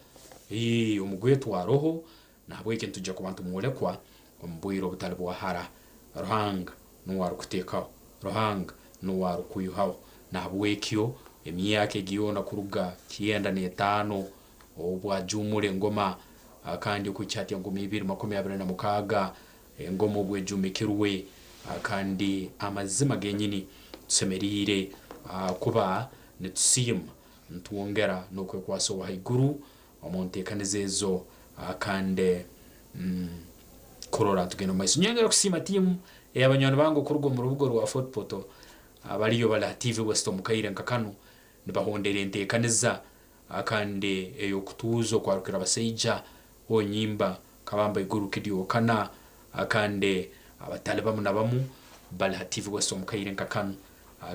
hii, omugwetwa aroho, nahabweki nitwija kuba nitumworekwa omu bwire obutali bwa hara. Ruhanga nuwe arukuteekaho, Ruhanga nuwe arukwihaho. Nahabwekyo emyaka egi yoona kuruga kyenda n'etaano obu ajuumura engoma kandi okuhikya hati 2026 engoma obu ejuumikirwe kandi amazima genyini tusemeriire kuba nitusiima nitwongera n'okwekwasa owahaiguru omu nteekaniza ezo kandi kurora tugenda omu maiso. Nyongera kusiima tiimu ey'abanywani bange okuruga omu rubuga orwa Fort Portal abaliyo bali ha TV West omu kaire nka kanu nibahondera enteekaniza kandi ey'okutuuza okwarukira abasaija onyimba Kabamba Iguru Kiryokana kandi abatali bamu na bamu bali ha TV West omu kaire nka kanu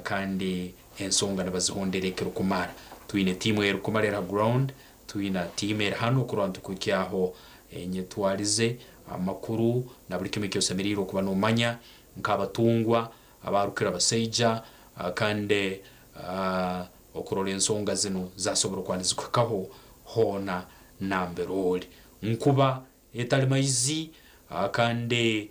kandi ensonga nibazihondera ekirikumara. Twine tiimu erikumara eri ha ground, twina tiimu eri hanu okurora nitukuhikyaho enyetwarize, amakuru na buri kimwe eki osemeriire okuba nomanya nk'abatungwa abarukukira abasaija kandi okurora ensonga zinu zasobora okuba nizikuhikaho hoona nambere oli. Nkuba etali maizi kandi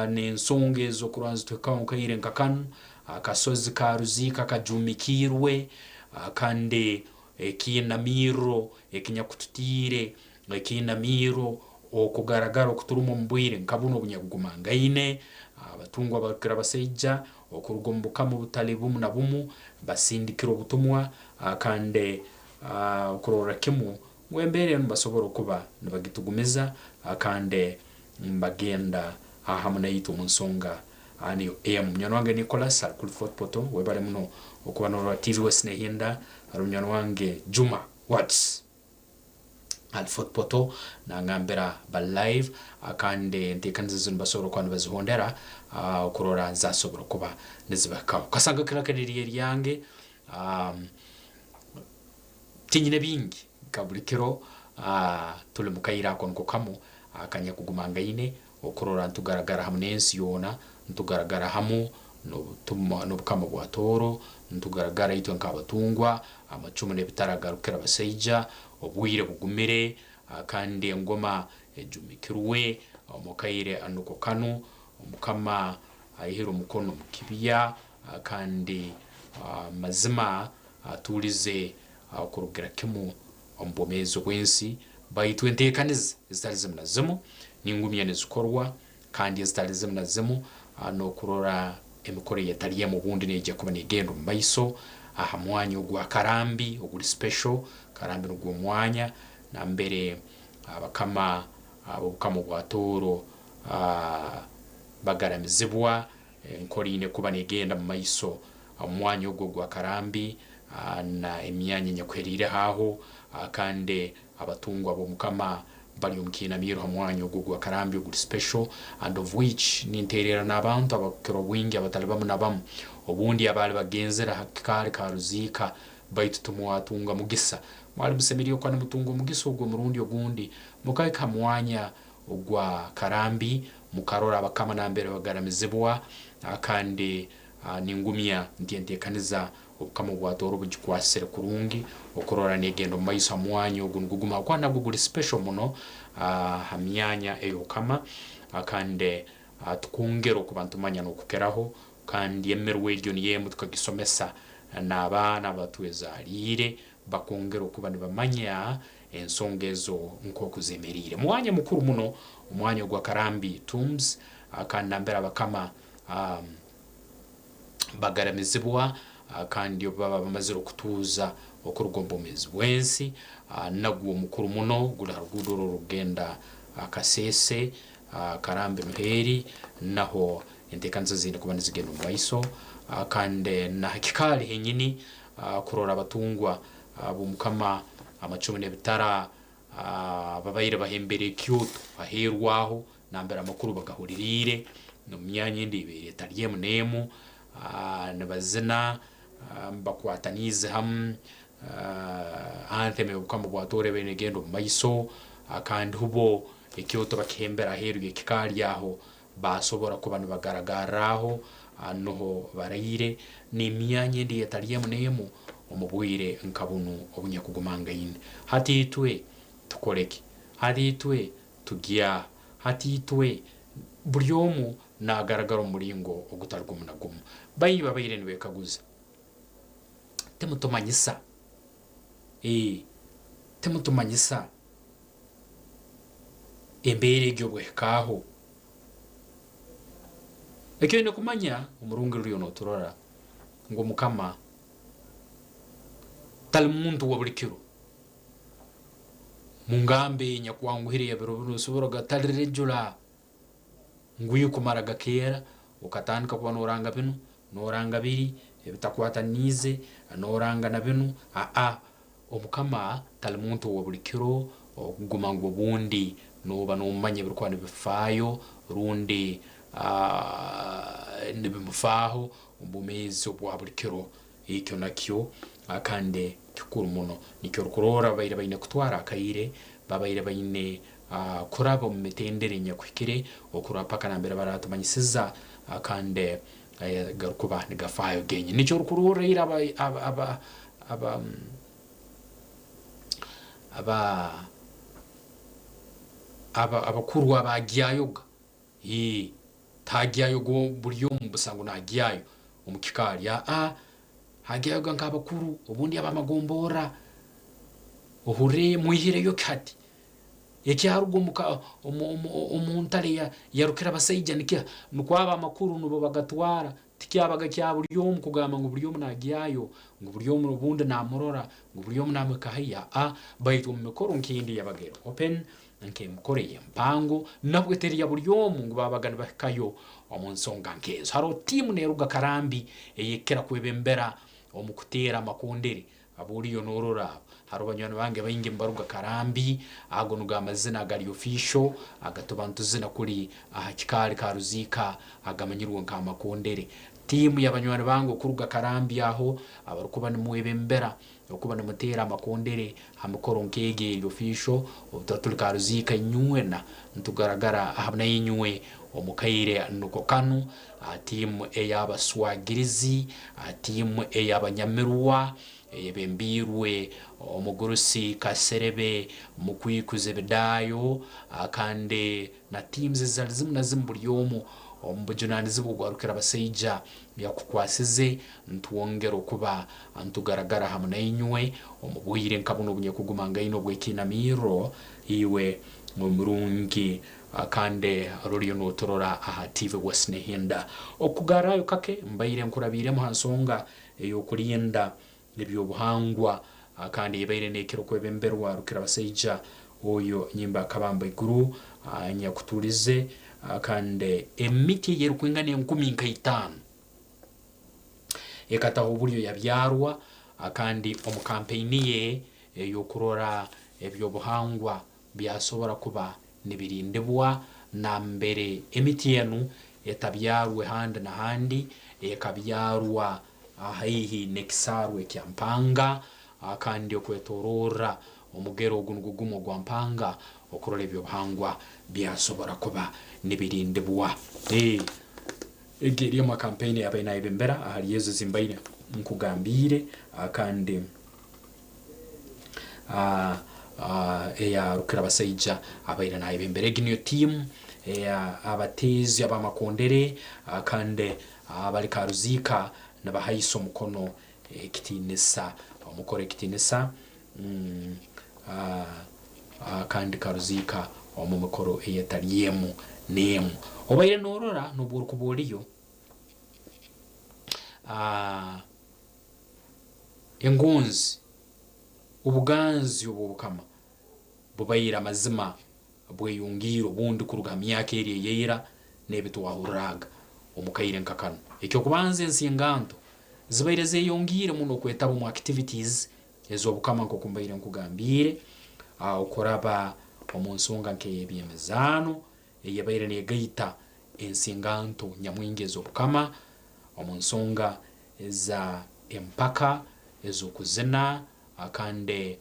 n'ensonga ezo kurora nizituhikaho nkaire nka kanu, akasozi ka Ruziika kajumikiirwe kandi ekiinamirro ekinyakututiire, ekiinamirro okugaragara okuturumu omu bwire nka bunu obunyakugumangaine, abatungwa abarukukira abasaija okuruga omu bukama obutali bumu na bumu basindikire obutumwa kandi okurorra kimu ngu embeera enu basobora okuba nibagitugumiza kandi nibagenda hamu naitwe omu nsonga niyo emu. Munywani wange Nicholas ari kuri Fort Portal, webale muno okuba norora TV West Nehinda, hariho munywani wange Juma Watts ari Fort Portal nangambira bari live kandi enteekaniza zinu nibasobora okuba nibazihondera okurora zasobora kuba nizibahikaho. Kasanga Clark niryo eryange. Tinyine bingi nka buri kiro, turi mu kaire ako niko kamu akanyakugumangaine okurora nitugaragara hamu n'ensi yoona, nitugaragara hamu n'obukama bwa Tooro, nitugaragara itwe nk'abatungwa, amacumu n'ebitara garukukira abasaija, obwire bugumire kandi engoma ejumikirwe omu kaire niko kanu, Omukama aihire omukono omu kibya kandi mazima atuurize okurugira kimu omu bwomeezi obw'ensi, baitu enteekaniza ezitali zimu na zimu ningumya nizikorwa kandi ezitali zimu na zimu n'okurora emikoro eyetali emu obundi neija kuba negenda omu maiso aha mwanya ogwa Karambi oguri special. Karambi nugwo omwanya nambere abakama ab'obukama obwa Tooro bagaramizibwa. Enkora eine kuba negenda omu maiso omu mwanya ogu ogwa Karambi na emyanya enyakuheriireho aho, kandi abatungwa b'Omukama bari omu kiinamiiro ha mwanya ogu ogwa Karambi oguri special and of which ninteererra n'abantu abakukira obwingi abatali bamu na bamu obundi abaali bagenzere ha kikaari ka Ruziika baitu timwatunga mugisa. Mwali musemeriire kuba nimutunga omugisa ogu omurundi ogundi mukahika ha mwanya ogwa Karambi mukarora abakama nambere bagaramizibwa, kandi ningumya nti entekaniza Obukama obwa Tooro bugikwasire kurungi okurora negenda omu maiso ha mwanya ogu nigwo gumu habwokuba nagwo guri special muno ha myanya ey'Obukama kandi tukongera okuba nitumanya n'okukiraho kandi emirwa egyo niyo emu tukagisomesa n'abaana abatwezaliire bakongera okuba nibamanya ensonga ezo nk'oku zemeriire. Mwanya mukuru muno omwanya ogwa Karambi Tombs kandi nambere abakama bagaramizibwa kandi obu baba bamazire okutuuza okuruga omu bwomeezi bw'ensi. Nagwo mukuru muno guri ha ruguudo oru orukugenda Kasese, Karambi Nuheeri, naho enteekaniza ziine kuba nizigenda omu maiso kandi na ha kikaari henyini kurora abatungwa b'Omukama amacumu n'ebitara ababaire bahembere ekyoto aheeru aho nambere amakuru bagahuririire n'omu myanya endi ebaire etari emu n'emu nibazina bakwataniize hamu anthem ey'Obukama bwa Tooro ebaire negenda omu maiso kandi hubo ekyoto bakihembera aheeru y'ekikaari aho Baasobora kuba nibagaragarra aho nuho baraire, n'emyanya endi eyetali emu n'emu omu bwire nka bunu obunyakugumangaine. Hati itwe tukole ki? Hati itwe tugya? Hati itwe buli omu naagaragara omu mulingo ogutali gumu na gumu. Baingi babaire nibekaguza, Timutumanyisa? Ee, timutumanyisa? Embeera egyo obu ehika aho, eki oine kumanya omurungi ruriyo noturora ngu Mukama tali muntu wa buli kiro. Mungamba enyakwanguhire eya biro binu osobora kugamba tali regular ngu iwe kumara gakeera okatandika kuba noranga binu noranga biri ebitakwataniize noranga na binu aa. Omukama tali muntu owa buli kiro okuguma ngu obundi nooba noomanya ebirikuba nibifaayo rundi nibimufaaho omu bwomeezi obwa buli kiro. Ekyo nakyo kandi kikuru muno. Nikyo orikuroora babaire baine kutwara akaire, babaire baine kuraba omu mitendera enyakuhikire okuraba paka nambere baratumanyisiza kandi garikuba nigafaayo genyini. Nikyo orikuroora ira aba aba aba aba aba abakuru abagyayoga Ii, Tihagyayoga buri omu busa ngu naagyayo omu kikaari. Aa, hagyayoga nk'abakuru, obundi ab'amagomborora. Ohurire mwihireyo ki hati? Ekyaruga omu ka omu omu omu ntare ya ya Rukirabasaija nikiha? Nikwo abo amakuru nibo bagatwara. Tikyabaga kya buri omu kugamba ngu buri omu naagyayo, ngu buri omu obundi naamurora, ngu buri omu naamuhika haihi. Aa, baitu omu mikoro nk'endi eyabaga eri open, Nk'emikoro ey'empango nabwo teri ya buri omu ngu babaga nibahikayo omu nsonga nk'ezo. Haroho tiimu neeruga Karambi ey'ekira kwebembera omu kuteera amakondere abu oriyo noorora abo. Haroho banywani bange baingi nibaruga Karambi, ago nigo amazina agari official agatuba nituzina kuri aha kikaari ka Ruziika agamanyirwe nka Amakondere. Tiimu ya banywani bange okuruga Karambi aho abarikuba nimwebembera Okuba nimuteera amakondere ha mikoro nk'egi eri official, obu tuba turi Karuziika inywena nitugaragara hamu nainywe omu kaire nuko kanu, tiimu ey'abaswagirizi, tiimu ey'abanyamirwa eyebembiirwe omugurusi Kaserebe Mukwiku Zebedaayo kandi na teams ezitali zimu na zimu buli omu omu bujunanizibwa ogwa Rukirabasaija Yakukwasize ntwongere okuba ntugaragara hamu nainywe omu bwire nka bunu obunyakugumangaine obw'ekiinamirro, iwe omurungi kandi ruriyo noturora aha TV West Nehinda. Okugarrayo kake mbaire nkurabiiremu ha nsonga ey'okulinda eby'obuhangwa kandi ebaire nekira okwebemberwa Rukirabasaija oyo Nyimba Kabamba Iguru anyakutulize kandi emiti eyerukwingana enkumi nka itaano ekataho obulyo yabyarwa kandi omu kampeini ye ey'okurora eby'obuhangwa byasobora kuba nibirindibwa nambere emiti enu etabyarwe handi na handi ekabyarwa haihi n'ekisaaru ekya Mpanga kandi okwetoroorra omugera ogu nugwo gumu ogwa Mpanga okurora eby'obuhangwa byasobora kuba nibirindibwa. Egi eri emu kampeini eyabaire nayebembera ahari ezo ezimbaire nkugambiire kandi eya Rukirabasaija abaire nayebembera. Egi niyo tiimu eya abateezi ab'amakondere kandi abari Karuziika nibahaisa omukono ekitiinisa omukoro ekitiinisa kandi Karuziika omu mikoro eyetari emu n'emu. Obaire norora n'obu orikuba oriyo engonzi, obuganzi obw'Obukama bubaire amazima bweyongiire obundi kuruga ha myaka eri eyaira n'ebi twahurraga omu kaire nka kanu. Eky'okubanza ensinganto zibaire zeyongiire muno okwetaba omu activities ez'Obukama nk'oku mbaire nkugambiire, okuraba omu nsonga nk'ey'eby'emizaano eyebaire negaita ensinganto nyamwingi ez'Obukama, omu nsonga eza empaka ez'okuzina kandi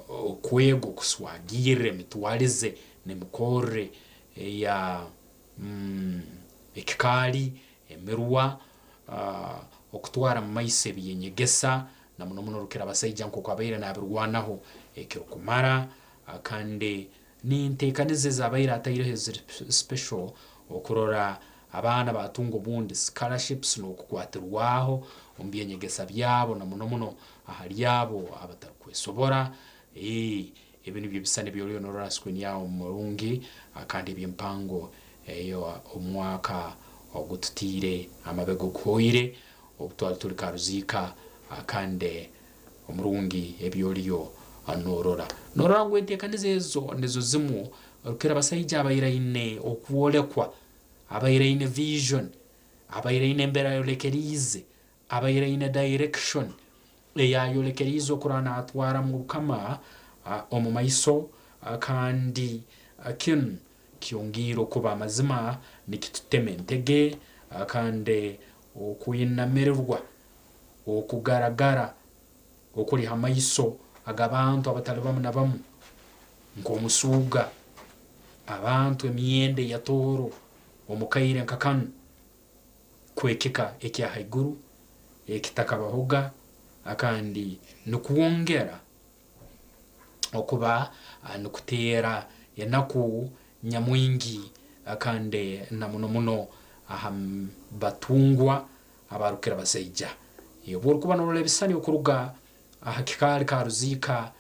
okwega okuswagirra emitwarize n'emikorre eya ekikaali, emirwa, okutwara mu maiso eby'enyegesa na muno muno Rukirabasaija nk'oku abaire nabirwanaho ekirukumara kandi n'enteekaniza ezi abaire ataireho eziri special okurora abaana baatunga obundi scholarships n'okukwatirwaho omu by'enyegesa byabo na muno muno ahari abo abatarukwesobora. Ebi nibyo ebisisani ebi oriyo norora aha screen yaawe murungi kandi eby'empango eyo omwaka ogu tutaire amabega oguhwaire obu twali turi Karuziika kandi omurungi ebi oriyo norora. Norora ngu enteekaniza ezo nizo zimu Rukirabasaija abaire aine okwolekwa, abaire aine vision, abaire aine embera ayolekeriize, abaire aine direction eyayolekeriize okuraba natwaramu Obukama omu maiso kandi kinu kyongiire okuba amazima, nikitutema entege kandi okwinamirirwa. Okugaragara okuri ha maiso ag'abantu abatali bamu na bamu nk'omusuuga, abantu emyenda eya Tooro omu kaire nka kanu kw'ekika ekya haiguru ekitakabahoga kandi nikwongera okuba nikuteera enaku nyamwingi kandi na muno muno aha batungwa abarukira basaija. Obu orikuba norora ebisani okuruga aha kikaari ka Ruziika,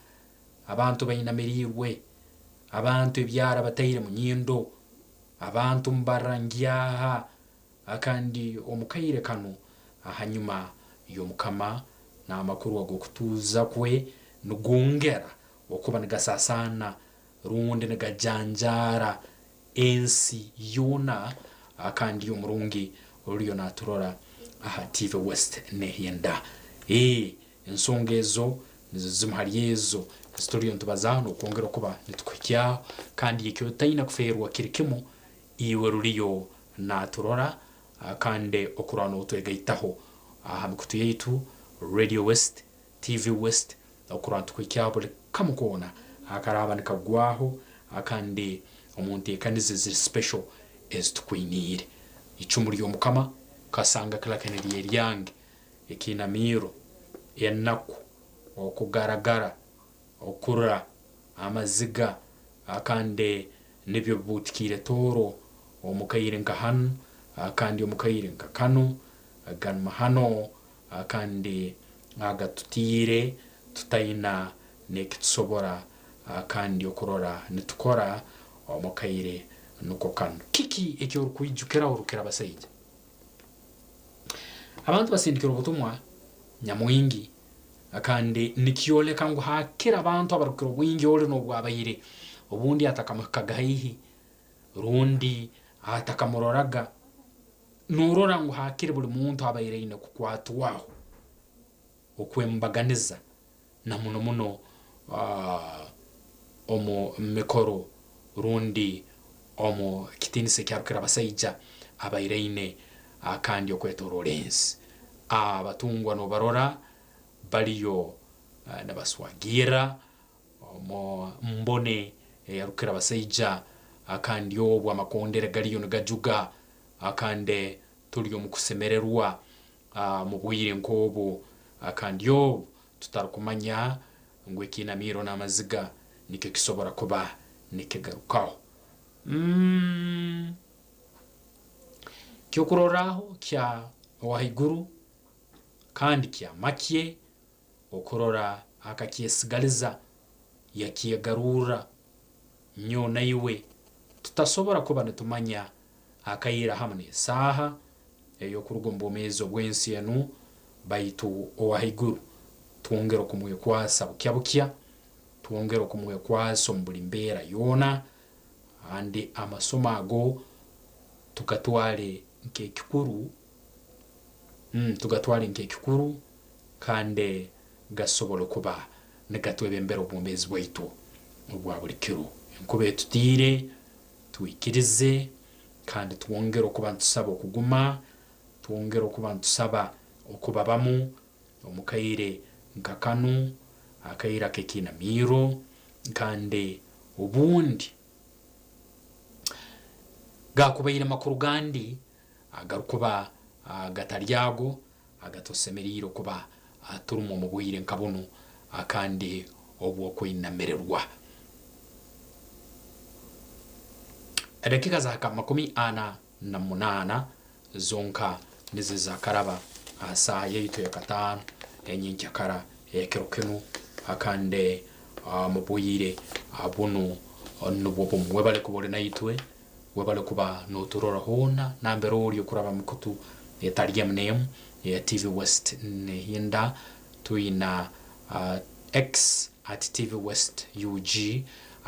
abantu bainamiriirwe, abantu ebyara bataire mu nyindo, abantu nibarra ngyaha kandi omu kaire kanu ahanyima y'Omukama n'amakuru ag'okutuuza kwe nigongera okuba nigasasaana rundi nigajanjaara ensi yoona kandi omurungi oriyo naturora aha TV West nehenda. Ee, ensonga ezo nizo zimu hari ezo ezituriyo nitubazaho n'okwongera okuba nitukuhikyaho kandi eki otaine kufeerwa kiri kimu iwe ruriyo naturora kandi okurora notwegaitaho aha mikutu yaitu Radio West, TV West okurora nitukuhikyaho buri kamu koona akaraaba nikagwaho kandi omu nteekaniza eziri special ezitukwiniire. Icumu ry'Omukama kasanga Clark niryo eryange, ekiinamiiro, enaku, okugaragara, okurra, amaziga kandi nibyo bibuutikiire Tooro omu kaire nka hanu kandi omu kaire nka kanu ganu mahano kandi agatutiire tutaina n'ekitusobora kandi okurora nitukora omu kaire nuko kanu. Kiki eki orukwijukiraho Rukirabasaija? Abantu basindikire obutumwa nyamwingi kandi nikyoleka ngu hakira abantu abarukukira obwingi oli n'obwabaire obundi atakamuhikaga haihi rundi atakamuroraga. Norora ngu hakiri buli muntu abaire aine kukwatwaho okwembaganiza na muno muno omu mikoro rundi omu kitiinisa ekya Rukirabasaija abaire aine kandi okwetoroora ensi. Abatungwa nobarora bariyo nibaswagirra omu mbone eya Rukirabasaija kandi obu amakondere gariyo nigajuga kandi turi omu kusemererwa omu bwire nk'obu kandi obu tutarikumanya ngu ekiinamiiro n'amaziga nikyo kisobora kuba nikigarukaho. Kyokurorraho kya owahaiguru kandi kya makye okurora akakyesigaliza yakyegarurra nyowe naiwe tutasobora kuba nitumanya akaire hamu n'esaaha ey'okuruga omu bwomeezi obw'ensi enu, baitu owahaiguru twongere okumwekwasa bukya bukya, twongere okumwekwasa omu buli mbeera yoona, kandi amasomo ago tugatwale nk'ekikuru, tugatwale nk'ekikuru kandi gasobole kuba nigatwebembera obwomeezi bwaitu obwa buli kiro. Enkuba etutiire, twikirize kandi twongere okuba nitusaba okuguma, twongere okuba nitusaba okuba bamu omu kaire nka kanu, akaire ak'ekiinamiiro, kandi obundi gaakubaire makuru gandi agarukuba gatari ago agatusemeriire okuba turimu omu bwire nka bunu kandi obw'okwinamirirwa. Edakiika zahika 48 zonka nizo zakaraba aha saaha yaitu eyakataano enyenkyakara ey'ekiro kinu kandi omu bwire bunu nubwo bumu. Webale kuba ori naitwe, webale kuba noturora hoona nambere ori okuraba omu mikutu etari emu n'emu eya TV West Nehinda. Twina X at TV West UG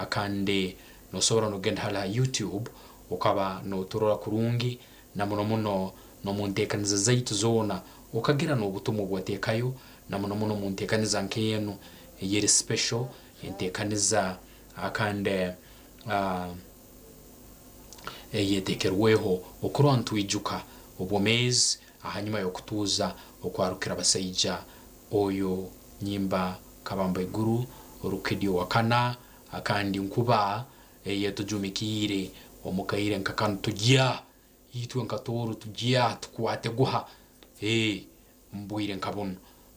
kandi nosobora nokugenda hali ha YouTube okaba noturora kurungi na muno muno n'omu nteekaniza zaitu zoona okagira n'obutumwa obu wateekayo na muno muno omu nteekaniza nk'enu eyeri special enteekaniza kandi eyeteekerweho okurora nitwijuka obwomeezi. Ahanyima y'okutuuza okwa Rukirabasaija oyo Nyimba Kabamba Iguru Rukidi Owakana kandi nkuba eyetujumikiire omu kaire nka kanu tugya itwe nka Tooro tugya tukwate guha ee omu bwire nka bunu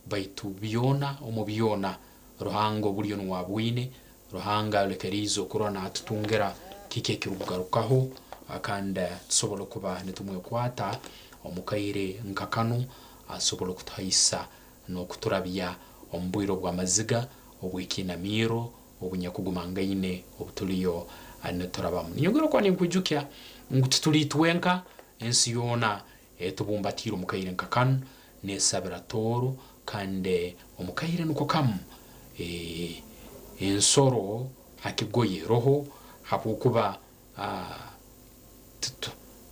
baitu byona omu byona Ruhanga oburyo nuwe abwine Ruhanga ayolekeriize okurora natutungira kiki ekirukugarukaho kandi tusobole kuba nitumwekwata omu kaire nka kanu asobole okutuhaisa n'okuturabya omu bwire obw'amaziga, obw'ekiinamiiro, obunyakugumangaine obu tuliyo niturabamu. Ninyongera okuba ninkwijukya ngu tituli itwenka, ensi yoona etubumbatiire omu kaire nka kanu, neesabira Tooro kandi omu kaire nuko kamu ensoro ha kigoye eroho habwokuba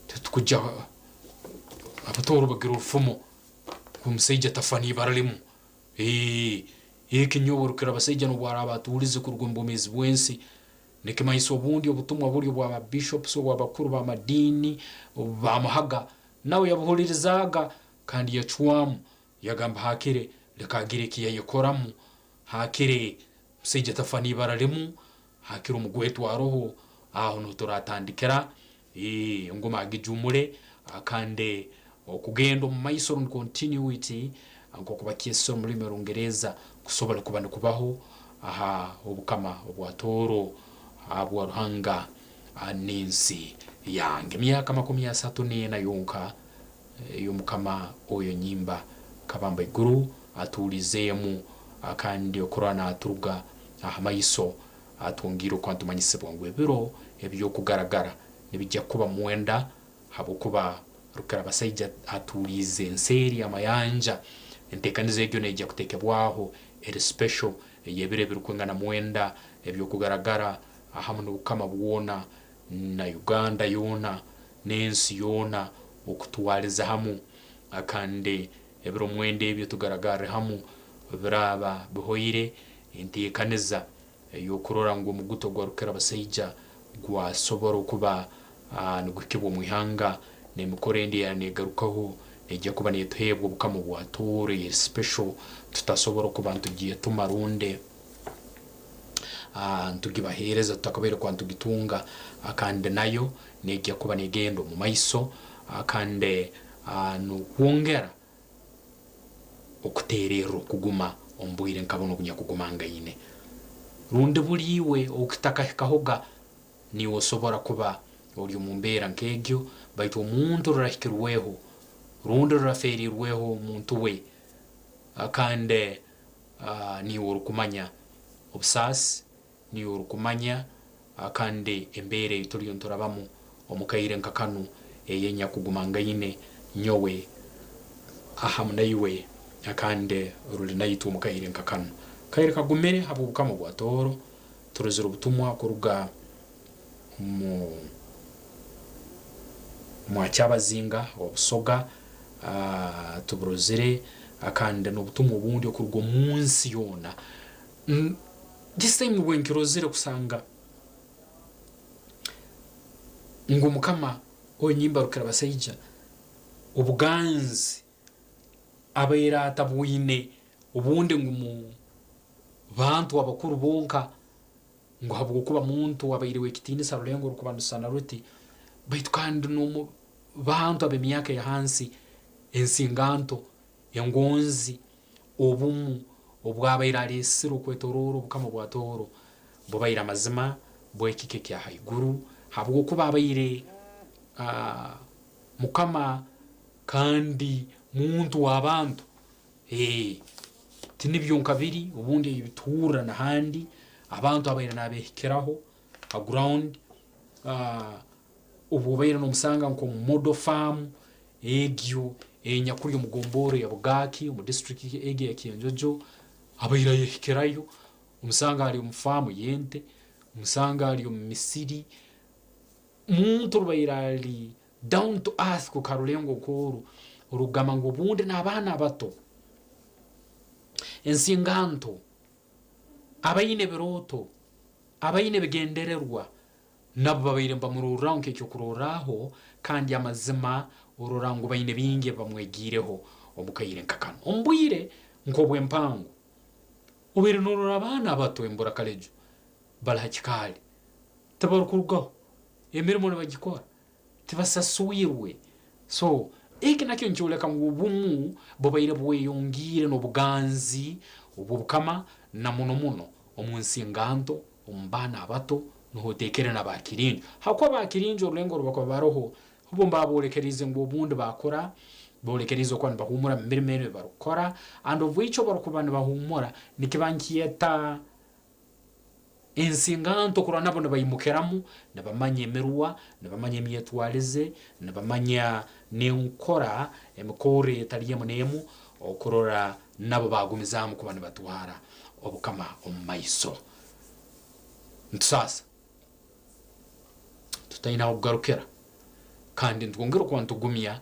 titukugya Abatooro bagira orufumo ngu omusaija tafa n'ibara limu. Eki nyowe Rukirabasaija n'obu araaba atuulize kuruga omu bwomeezi bw'ensi, nikimanyisa obundi obutumwa buli obwa ba bishops, obw'abakuru b'amadiini obu baamuhaga, nawe yabuhulirizaaga kandi yacwamu yagamba hakire leka agire eki yayekoramu, hakire omusaija tafa n'ibara limu, hakire omugwetwa aroho, aho nuho turatandikira Engoma agijumule kandi okugenda omu maiso rundi continuity nk'oku bakyesesa omu rulimi Orungereeza kusobole kuba nikubaho aha Obukama obwa Tooro bwa Ruhanga n'ensi yange. Emyaka 34 yonka ey'Omukama oyo Nyimba Kabamba Iguru atuulizeemu kandi okurora naaturuga aha maiso Atwongiire okuba nitumanyisibwa ngu ebiro eby'okugaragara nibijja kuba mwenda habwokuba Rukirabasaija atuuliize nseeri y'amayanja. Enteekaniza egyo neija kuteekebwaho eri special ey'ebiro ebirukwingana mwenda eby'okugaragara ahamu n'Obukama bwona na Uganda yoona n'ensi yoona okutwaliza hamu. Kandi ebiro mwenda ebyo tugaragarre hamu biraaba bihoire, enteekaniza ey'okurora ngu omuguto gwa Rukirabasaija gwasobora okuba niguhikibwa omu ihanga n'emikoro endi eyaba negarukaho neija kuba netuheebwa Obukama obwa Tooro eyeri special tutasobora okuba nitugyetuma rundi nitugibaheereza tutakabaire kuba nitugitunga kandi nayo neija kuba negenda omu maiso kandi n'okwongera okuteererra okuguma omu bwire nka bunu obunyakugumangaine. Rundi buli iwe oukitakahikahoga, niiwe osobora kuba oli omu mbeera nk'egyo, baitu omuntu rurahikirweho rundi ruraferiirweho omuntu we, kandi niiwe orukumanya obusaasi, niiwe orukumanya kandi embeera ei tuliyo niturabamu omu kaire nka kanu ey'enyakugumangaine nyowe ahamu naiwe kandi ruri naitwe omu kaire nka kanu. Kaire kagumire habw'Obukama bwa Tooro, turozire obutumwa kuruga omu mwa Kyabazinga wa Busoga, tuburozire kandi n'obutumwa obundi okuruga omu nsi yoona. This time nibwo nkirozire kusanga ngu Mukama oyo Nyimba Rukirabasaija obuganzi abaire atabwine obundi ngu mu bantu abakuru bonka ngu habwokuba muntu abaire w'ekitiinisa rulengo orukuba nirusana ruti baitu kandi n'omu bantu ab'emyaka eya hansi ensinganto Engonzi, obumu obwabaire areetsire okwetoroora obukama bwa Tooro bubaire amazima bw'ekika ekya haiguru habw'okuba abaire mukama kandi muntu w'abantu. Tinibyo nka biri obundi ebituhurra n'ahandi abantu abaire nabehikiraho ha ground obu obaire nomusanga nk'omu model farm Egyo enyakuri omu gomborra ya Bugaki omu disiturikiti egi eya Kyenjojo abaire ayehikirayo, omusanga ari omu faamu y'ente, omusanga ari omu misiri, muntu orubaire ari down to earth kuhika ha rulengo nk'oru orukugamba ngu obundi n'abaana abato, ensinganto, abaine ebirooto, abaine ebigendererwa Nabo babaire nibamurorraho nk'ekyokurorraho kandi amazima orora ngu baine bingi ebi bamwegiireho omu kaire nka kanu. Omu bwire nk'obw'empango, obaire norora abaana abato embura-kareju bari ha kikaari, tibarikurugaho, emirimo nibagikora, tibasaswirwe. So, eki nakyo nikyoreka ngu obumu bubaire bweyongiire n'obuganzi obw'Obukama na muno muno omu nsinganto, omu baana abato, nuho oteekere na baakiringi. Hakuba baakiringi orulengo oru bakuba baroho, bo mbaboolekeriize ngu obundi baakura, boolekeriize okuba nibahuumura omu mirimo ei barikukora, and of which obu barikuba nibahuumura nikiba nikyeta Ensinganto kurora nabo nibaimukiramu, nibamanya emirwa, nibamanya emyetwarize, nibamanya n'enkora, emikorre etali emu n'emu okurora nabo baagumizaamu kuba nibatwara Obukama omu maiso. Nitusaasa tutaine ah'okugarukira kandi nitwongera okuba nitugumya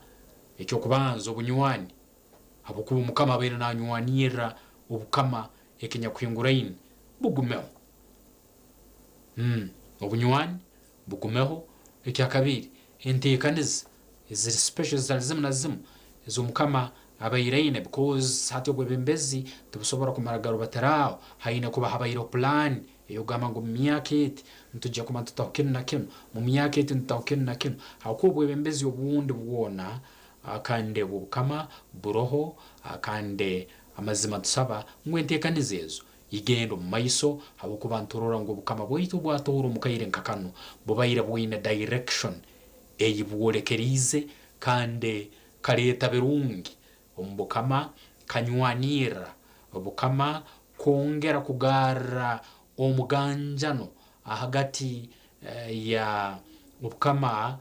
eky'okubanza obunywani habwokuba Omukama abaire nanywanirra Obukama ekinyakuhinguraine bugumeho. Obunywani bugumeho. Ekyakabiiri, enteekaniza eziri special ezitari zimu na zimu ezi Omukama abaire aine because hati obwebembezi tibusobora kumara garubatira aho, haine kuba habaireho pulaani ey'okugamba ngu omu myaka eti nitujja kuba nitutaho kinu na kinu, omu myaka eti nitutaho kinu na kinu habwokuba obwebembezi obundi bwona kandi obw'Obukama buroho kandi Amazima tusaba ngu enteekaniza ezo igende omu maiso habwokuba niturora ngu Obukama bwaitu obwatoora omu kaire nka kanu bubaire bwine direction ei bwolekeriize kandi kaleeta birungi omu Bukama, kanywanirra Obukama, kwongera kugarra omuganjano ahagati ya Obukama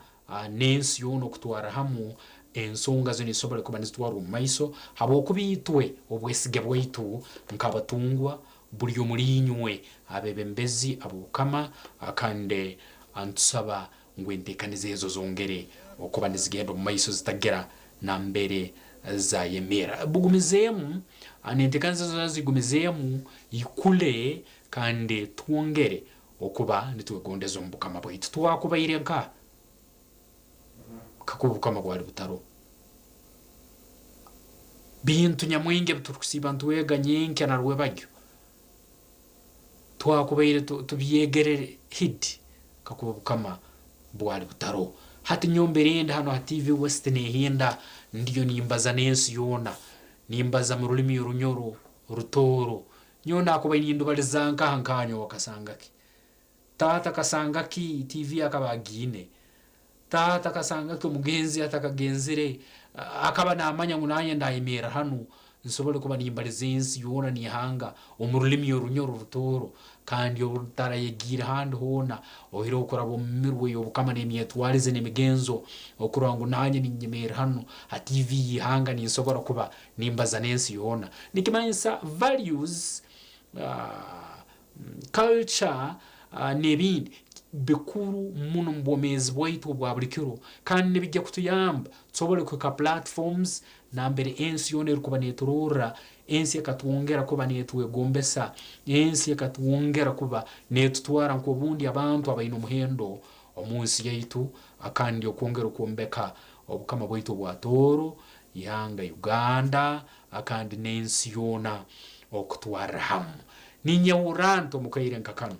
n'ensi yoona okutwarra hamu, ensonga zinu nizisobora kuba nizitwarwa omu maiso habwokuba itwe obwesige bwaitu nk'abatungwa buli omuli inywe abebembezi ab'Obukama kandi nitusaba ngu entekaniza ezo zongere okuba nizigenda omu maiso zitagira nambere zayemerra. Bugumizeemu n'entekaniza zoona zigumizeemu ikule kandi twongere Okuba nitwegondeza omu Bukama bwaitu, twakubaire nka kakuba Obukama bwali butaroho. Bintu nyamwingi ebi turikusiiba nitwega nyenkya na rwebagyo, twakubaire tubyegere hidi kakuba Obukama bwali butaroho. Hati nyowe mbere ndi hanu aha TV West nehinda ndiyo nimbaza n'ensi yoona, nimbaza mu rulimi Orunyoro, Orutooro, Nyowe nakubaire nindubaliza nkaha nkaha nyowe kasanga ki? Taata kasanga ki TV akaba agiine? Taata kasanga ki omugenzi atakagenzire akaba namanya ngu nanye ndayemerra hanu nsobole kuba nimbaliza ensi yoona nihanga omu rulimi Orunyoro Orutooro kandi orutarayegiire handi hoona oihireho kuraba omu mirwe y'obukama n'emyetwarize n'emigenzo okurora ngu nanye ninyemerra hanu ha TV y'ihanga ninsobora kuba Nimbaza n'ensi yoona. Nikimanyisa values, culture n'ebindi bikuru muno omu bwomeezi bwaitu obwa buli kiro kandi nibijja kutuyamba tusobole kuhika platforms nambere ensi yoona erikuba neturorra, ensi ekatwongera kuba netwegombesa, ensi ekatwongera kuba netutwara nk'obundi abantu abaine omuhendo omu nsi yaitu kandi okwongera okwombeka obukama bwaitu obwa Tooro Ihanga Uganda akandi n'ensi yoona okutwarra hamu. Ninyehurra nta omu kaire nka kanu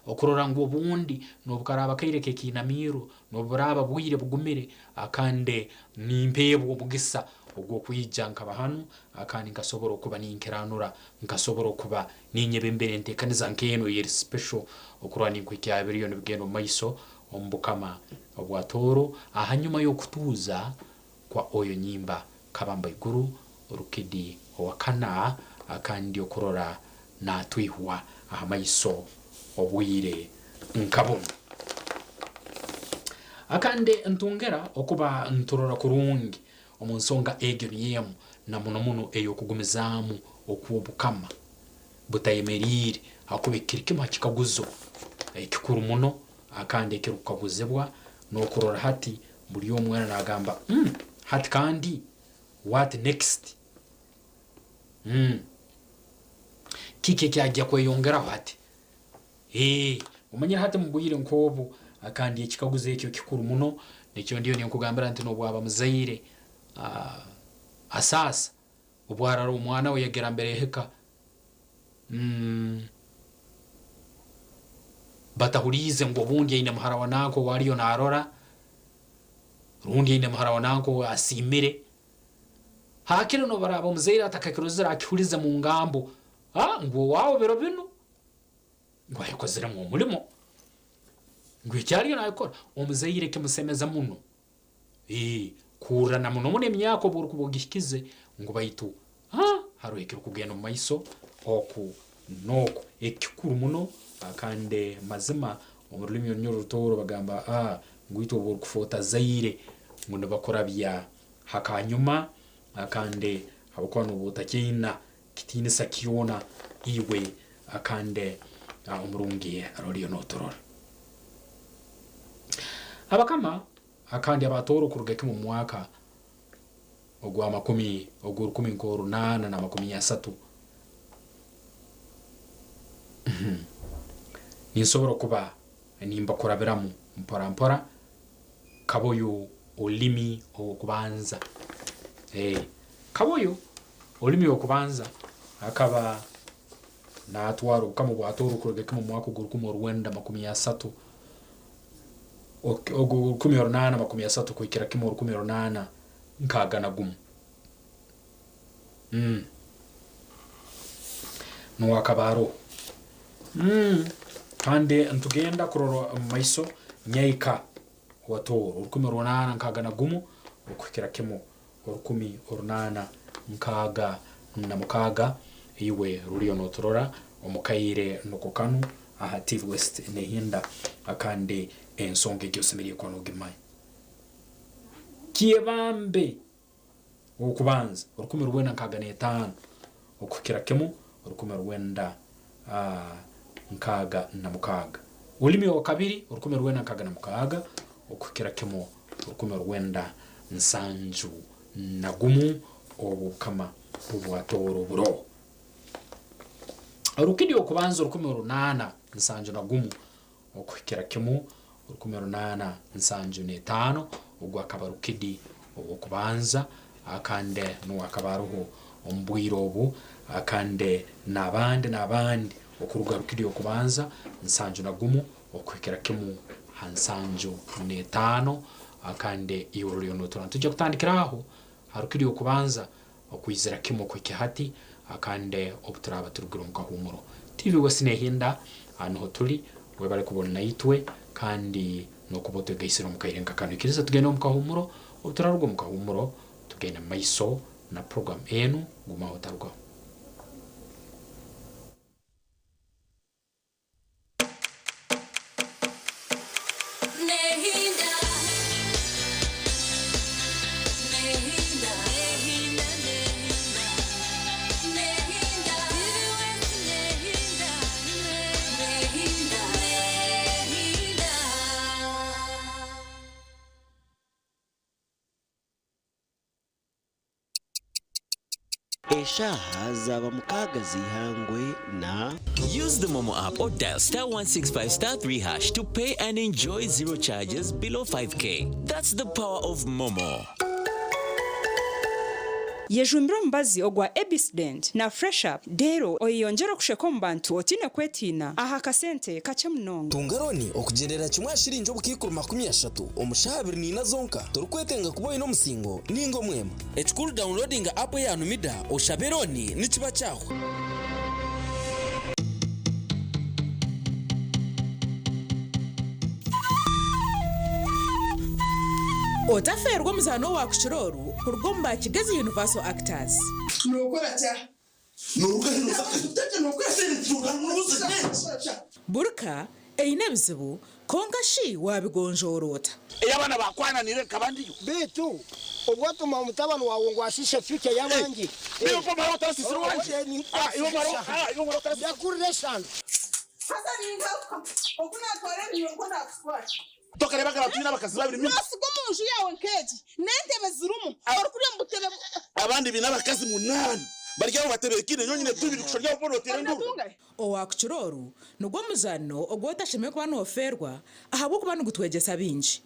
okurora ngu obundi noobu karaaba kaire k'ekiinamiiro, noobu buraaba bwire bugumire akandi nimpeebwa omugisa ogw'okwija nkaba hanu akandi nkasobora okuba ninkiranura, nkasobora okuba ninyebembera enteekaniza nk'enu ey'eri special okurora ninkuhikya biriyo nibigenda omu maiso omu bukama obwa Tooro ahanyuma y'okutuuza kwa Oyo Nyimba Kabamba Iguru Rukidi owakana kandi okurora natwihwa aha maiso obwire nka bunu. Akandi ntwongera okuba nturora kurungi omu nsonga egyo niyo emu na muno muno ey'okugumizaamu okw'obukama butayemeriire ahakuba eki kiri kimu ha kikaguzo ekikuru muno akandi ekirukukaguzibwa n'okurora hati buli omu weena nagamba umm hati kandi what next umm kiki ekyagya kweyongeraho hati eeh omanyire hati mubwire nk'obu akandi ekikaguzo ekyo kikuru muno Nikyo ndiyo ninkugambira nti n'obwaba muzaire asaasa obwarara omwana we yagera mbere ehika batahuliize ngu obundi aine muhara wa nanka ou ariyo naarora rundi aine muhara wa nanka ou asiimire. Haakire n'obu araaba omuzaire atakakirozire akihulize mu ngambo, ngu owaawe biro binu ngu ayekoziremu omulimo, ngu eki ariyo naakikora. Omuzaire kimusemeza muno kuhurra na muno muno emyaka obu orukuba ogihikize ngu baitu haroho ekirukugenda omu maiso oku n'oku. Ekikuru muno kandi mazima omu rulimi orunyoro Orutooro bagamba ngu itwe obu orukufa otazaire ngu nibakurabya hakanyuma kandi habwokuba nooba otakyaina kitiinisa kyona iwe kandi omurungi aroliyo nooturora. Abakama kandi abatooro kuruga kimu omu mwaka ogwa makumi ogw'orukumi nk'orunaana na makumi asatu ninsobora kuba nimbakurabiramu mpora mpora Kaboyo olulimi ow'okubanza. Kaboyo olulimi ow'okubanza akaba naatwara obukama obwatooro kuruga kimu omu mwaka ogw'orukumi orwenda makumi asatu ogw'orukumi orunaana makumi asatu kuhikira kimu orukumi orunaana nkaaga na gumu. Nuwe akaba aroho. Kandi nitugenda kurora omu maiso Nyaika wa Tooro, 1861 okuhikira kimu 1866, iwe ruriyo noturora omu kaire nuko kanu aha TV West nehinda kandi ensonga egi osemeriire kuba nogimanya. Kyebambe ow'okubanza, 1965 okuhikira kimu 1966. Olulimi owakabiri, 1966 okuhikira kimu 1971, obu obukama obwa Tooro buroho. Orukidi ow'okubanza, 1871 okuhikira kimu 1875, ogu akaba Rukidi ow'okubanza, kandi nuwe akaba aroho omu bwire obu, kandi n'abandi n'abandi okuruga Rukidi ow'okubanza 71 okuhikira kimu ha 75, kandi iwe oroliyo notura. Nitwija kutandikira aho ha Rukidi ow'okubanza okwizira kimu okuhikya hati, kandi obu turaaba turugire omu kahuumuro. TV West nehinda, aha niho tuli, webale kuba ori naitwe kandi n'okuba otwegaisire omu kaire nka kanu. Ikiriza tugende omu kahuumuro, obu turaruga omu kahuumuro tugende mu maiso na program enu, gumaho otarugaho. Eshaaha zaaba mukaaga z'eihangwe na. Use the Momo app or dial star 165 star 3 hash to pay and enjoy zero charges below 5k. That's the power of Momo. Yejumbire omubazi ogwa Ebisdent na Fresh Up reero oyeyongyere okusheka omu bantu otaine kwetiina aha kasente kakye munonga. Tunga looni okugyendera kimwe aha shiringi obukaikuru 30 omu shaaha abiri naina zonka. Torikwetenga kuba oine omusingo ninga omwema. Ekikuru downloadinga app eya Numida oshabe looni nikiba kyahwa. Otafeerwa omuzaano owaakukira oru kuruga omu ba Kigezi Universal Actors. Nookora ki aha? Burka eine ebizibu, kwonka shi waabigonjoora ota? Ei abaana baakwananiire nkaba ndiyo. Beitu obu watuma mutabani waawe ngu ashiishe future y'abandi. Ndakurira eshano. Haza ningaruka oku naatwara ebinywa nikwo naakutwara. Tokareebaga abantu baine abakazi babiri mimi. Noosiga omu nju yaawe nk'egi n'entebe zirimu, orikurya omu butebe. Abandi baine abakazi munaana. Bari aho batebeekine nyowe nyine tubiri kusha ryabo boona oteera enduuru. Owakukira oru nigwo muzano ogu otashemereire kuba nofeerwa ahabw'okuba nigutwegyesa bingi.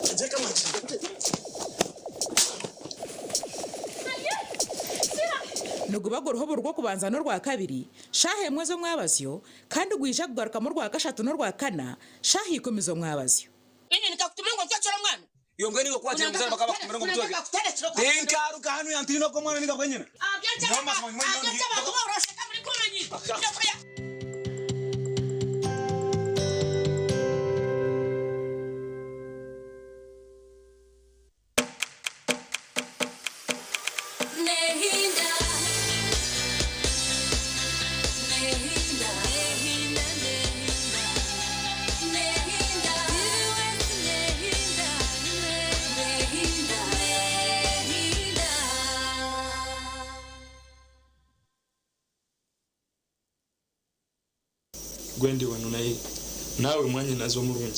Niguba guriho buri Rwokubanza n'Orwakabiri shaaha emwe z'omwabazyo kandi gwija kugarukamu Orwakashatu n'Orwakana shaaha ikumi z'omwabazyo. Inye nikakutuma ngu ntwekere omwana. Iyo mbwenu iwe kwakira omuzano bakaba bakutumira ngu omutweke. Tinkaruka hanu yantiina ogwo omwana ninga bwenyine. Gwendi wanu naye naawe mwanyinazi omurungi.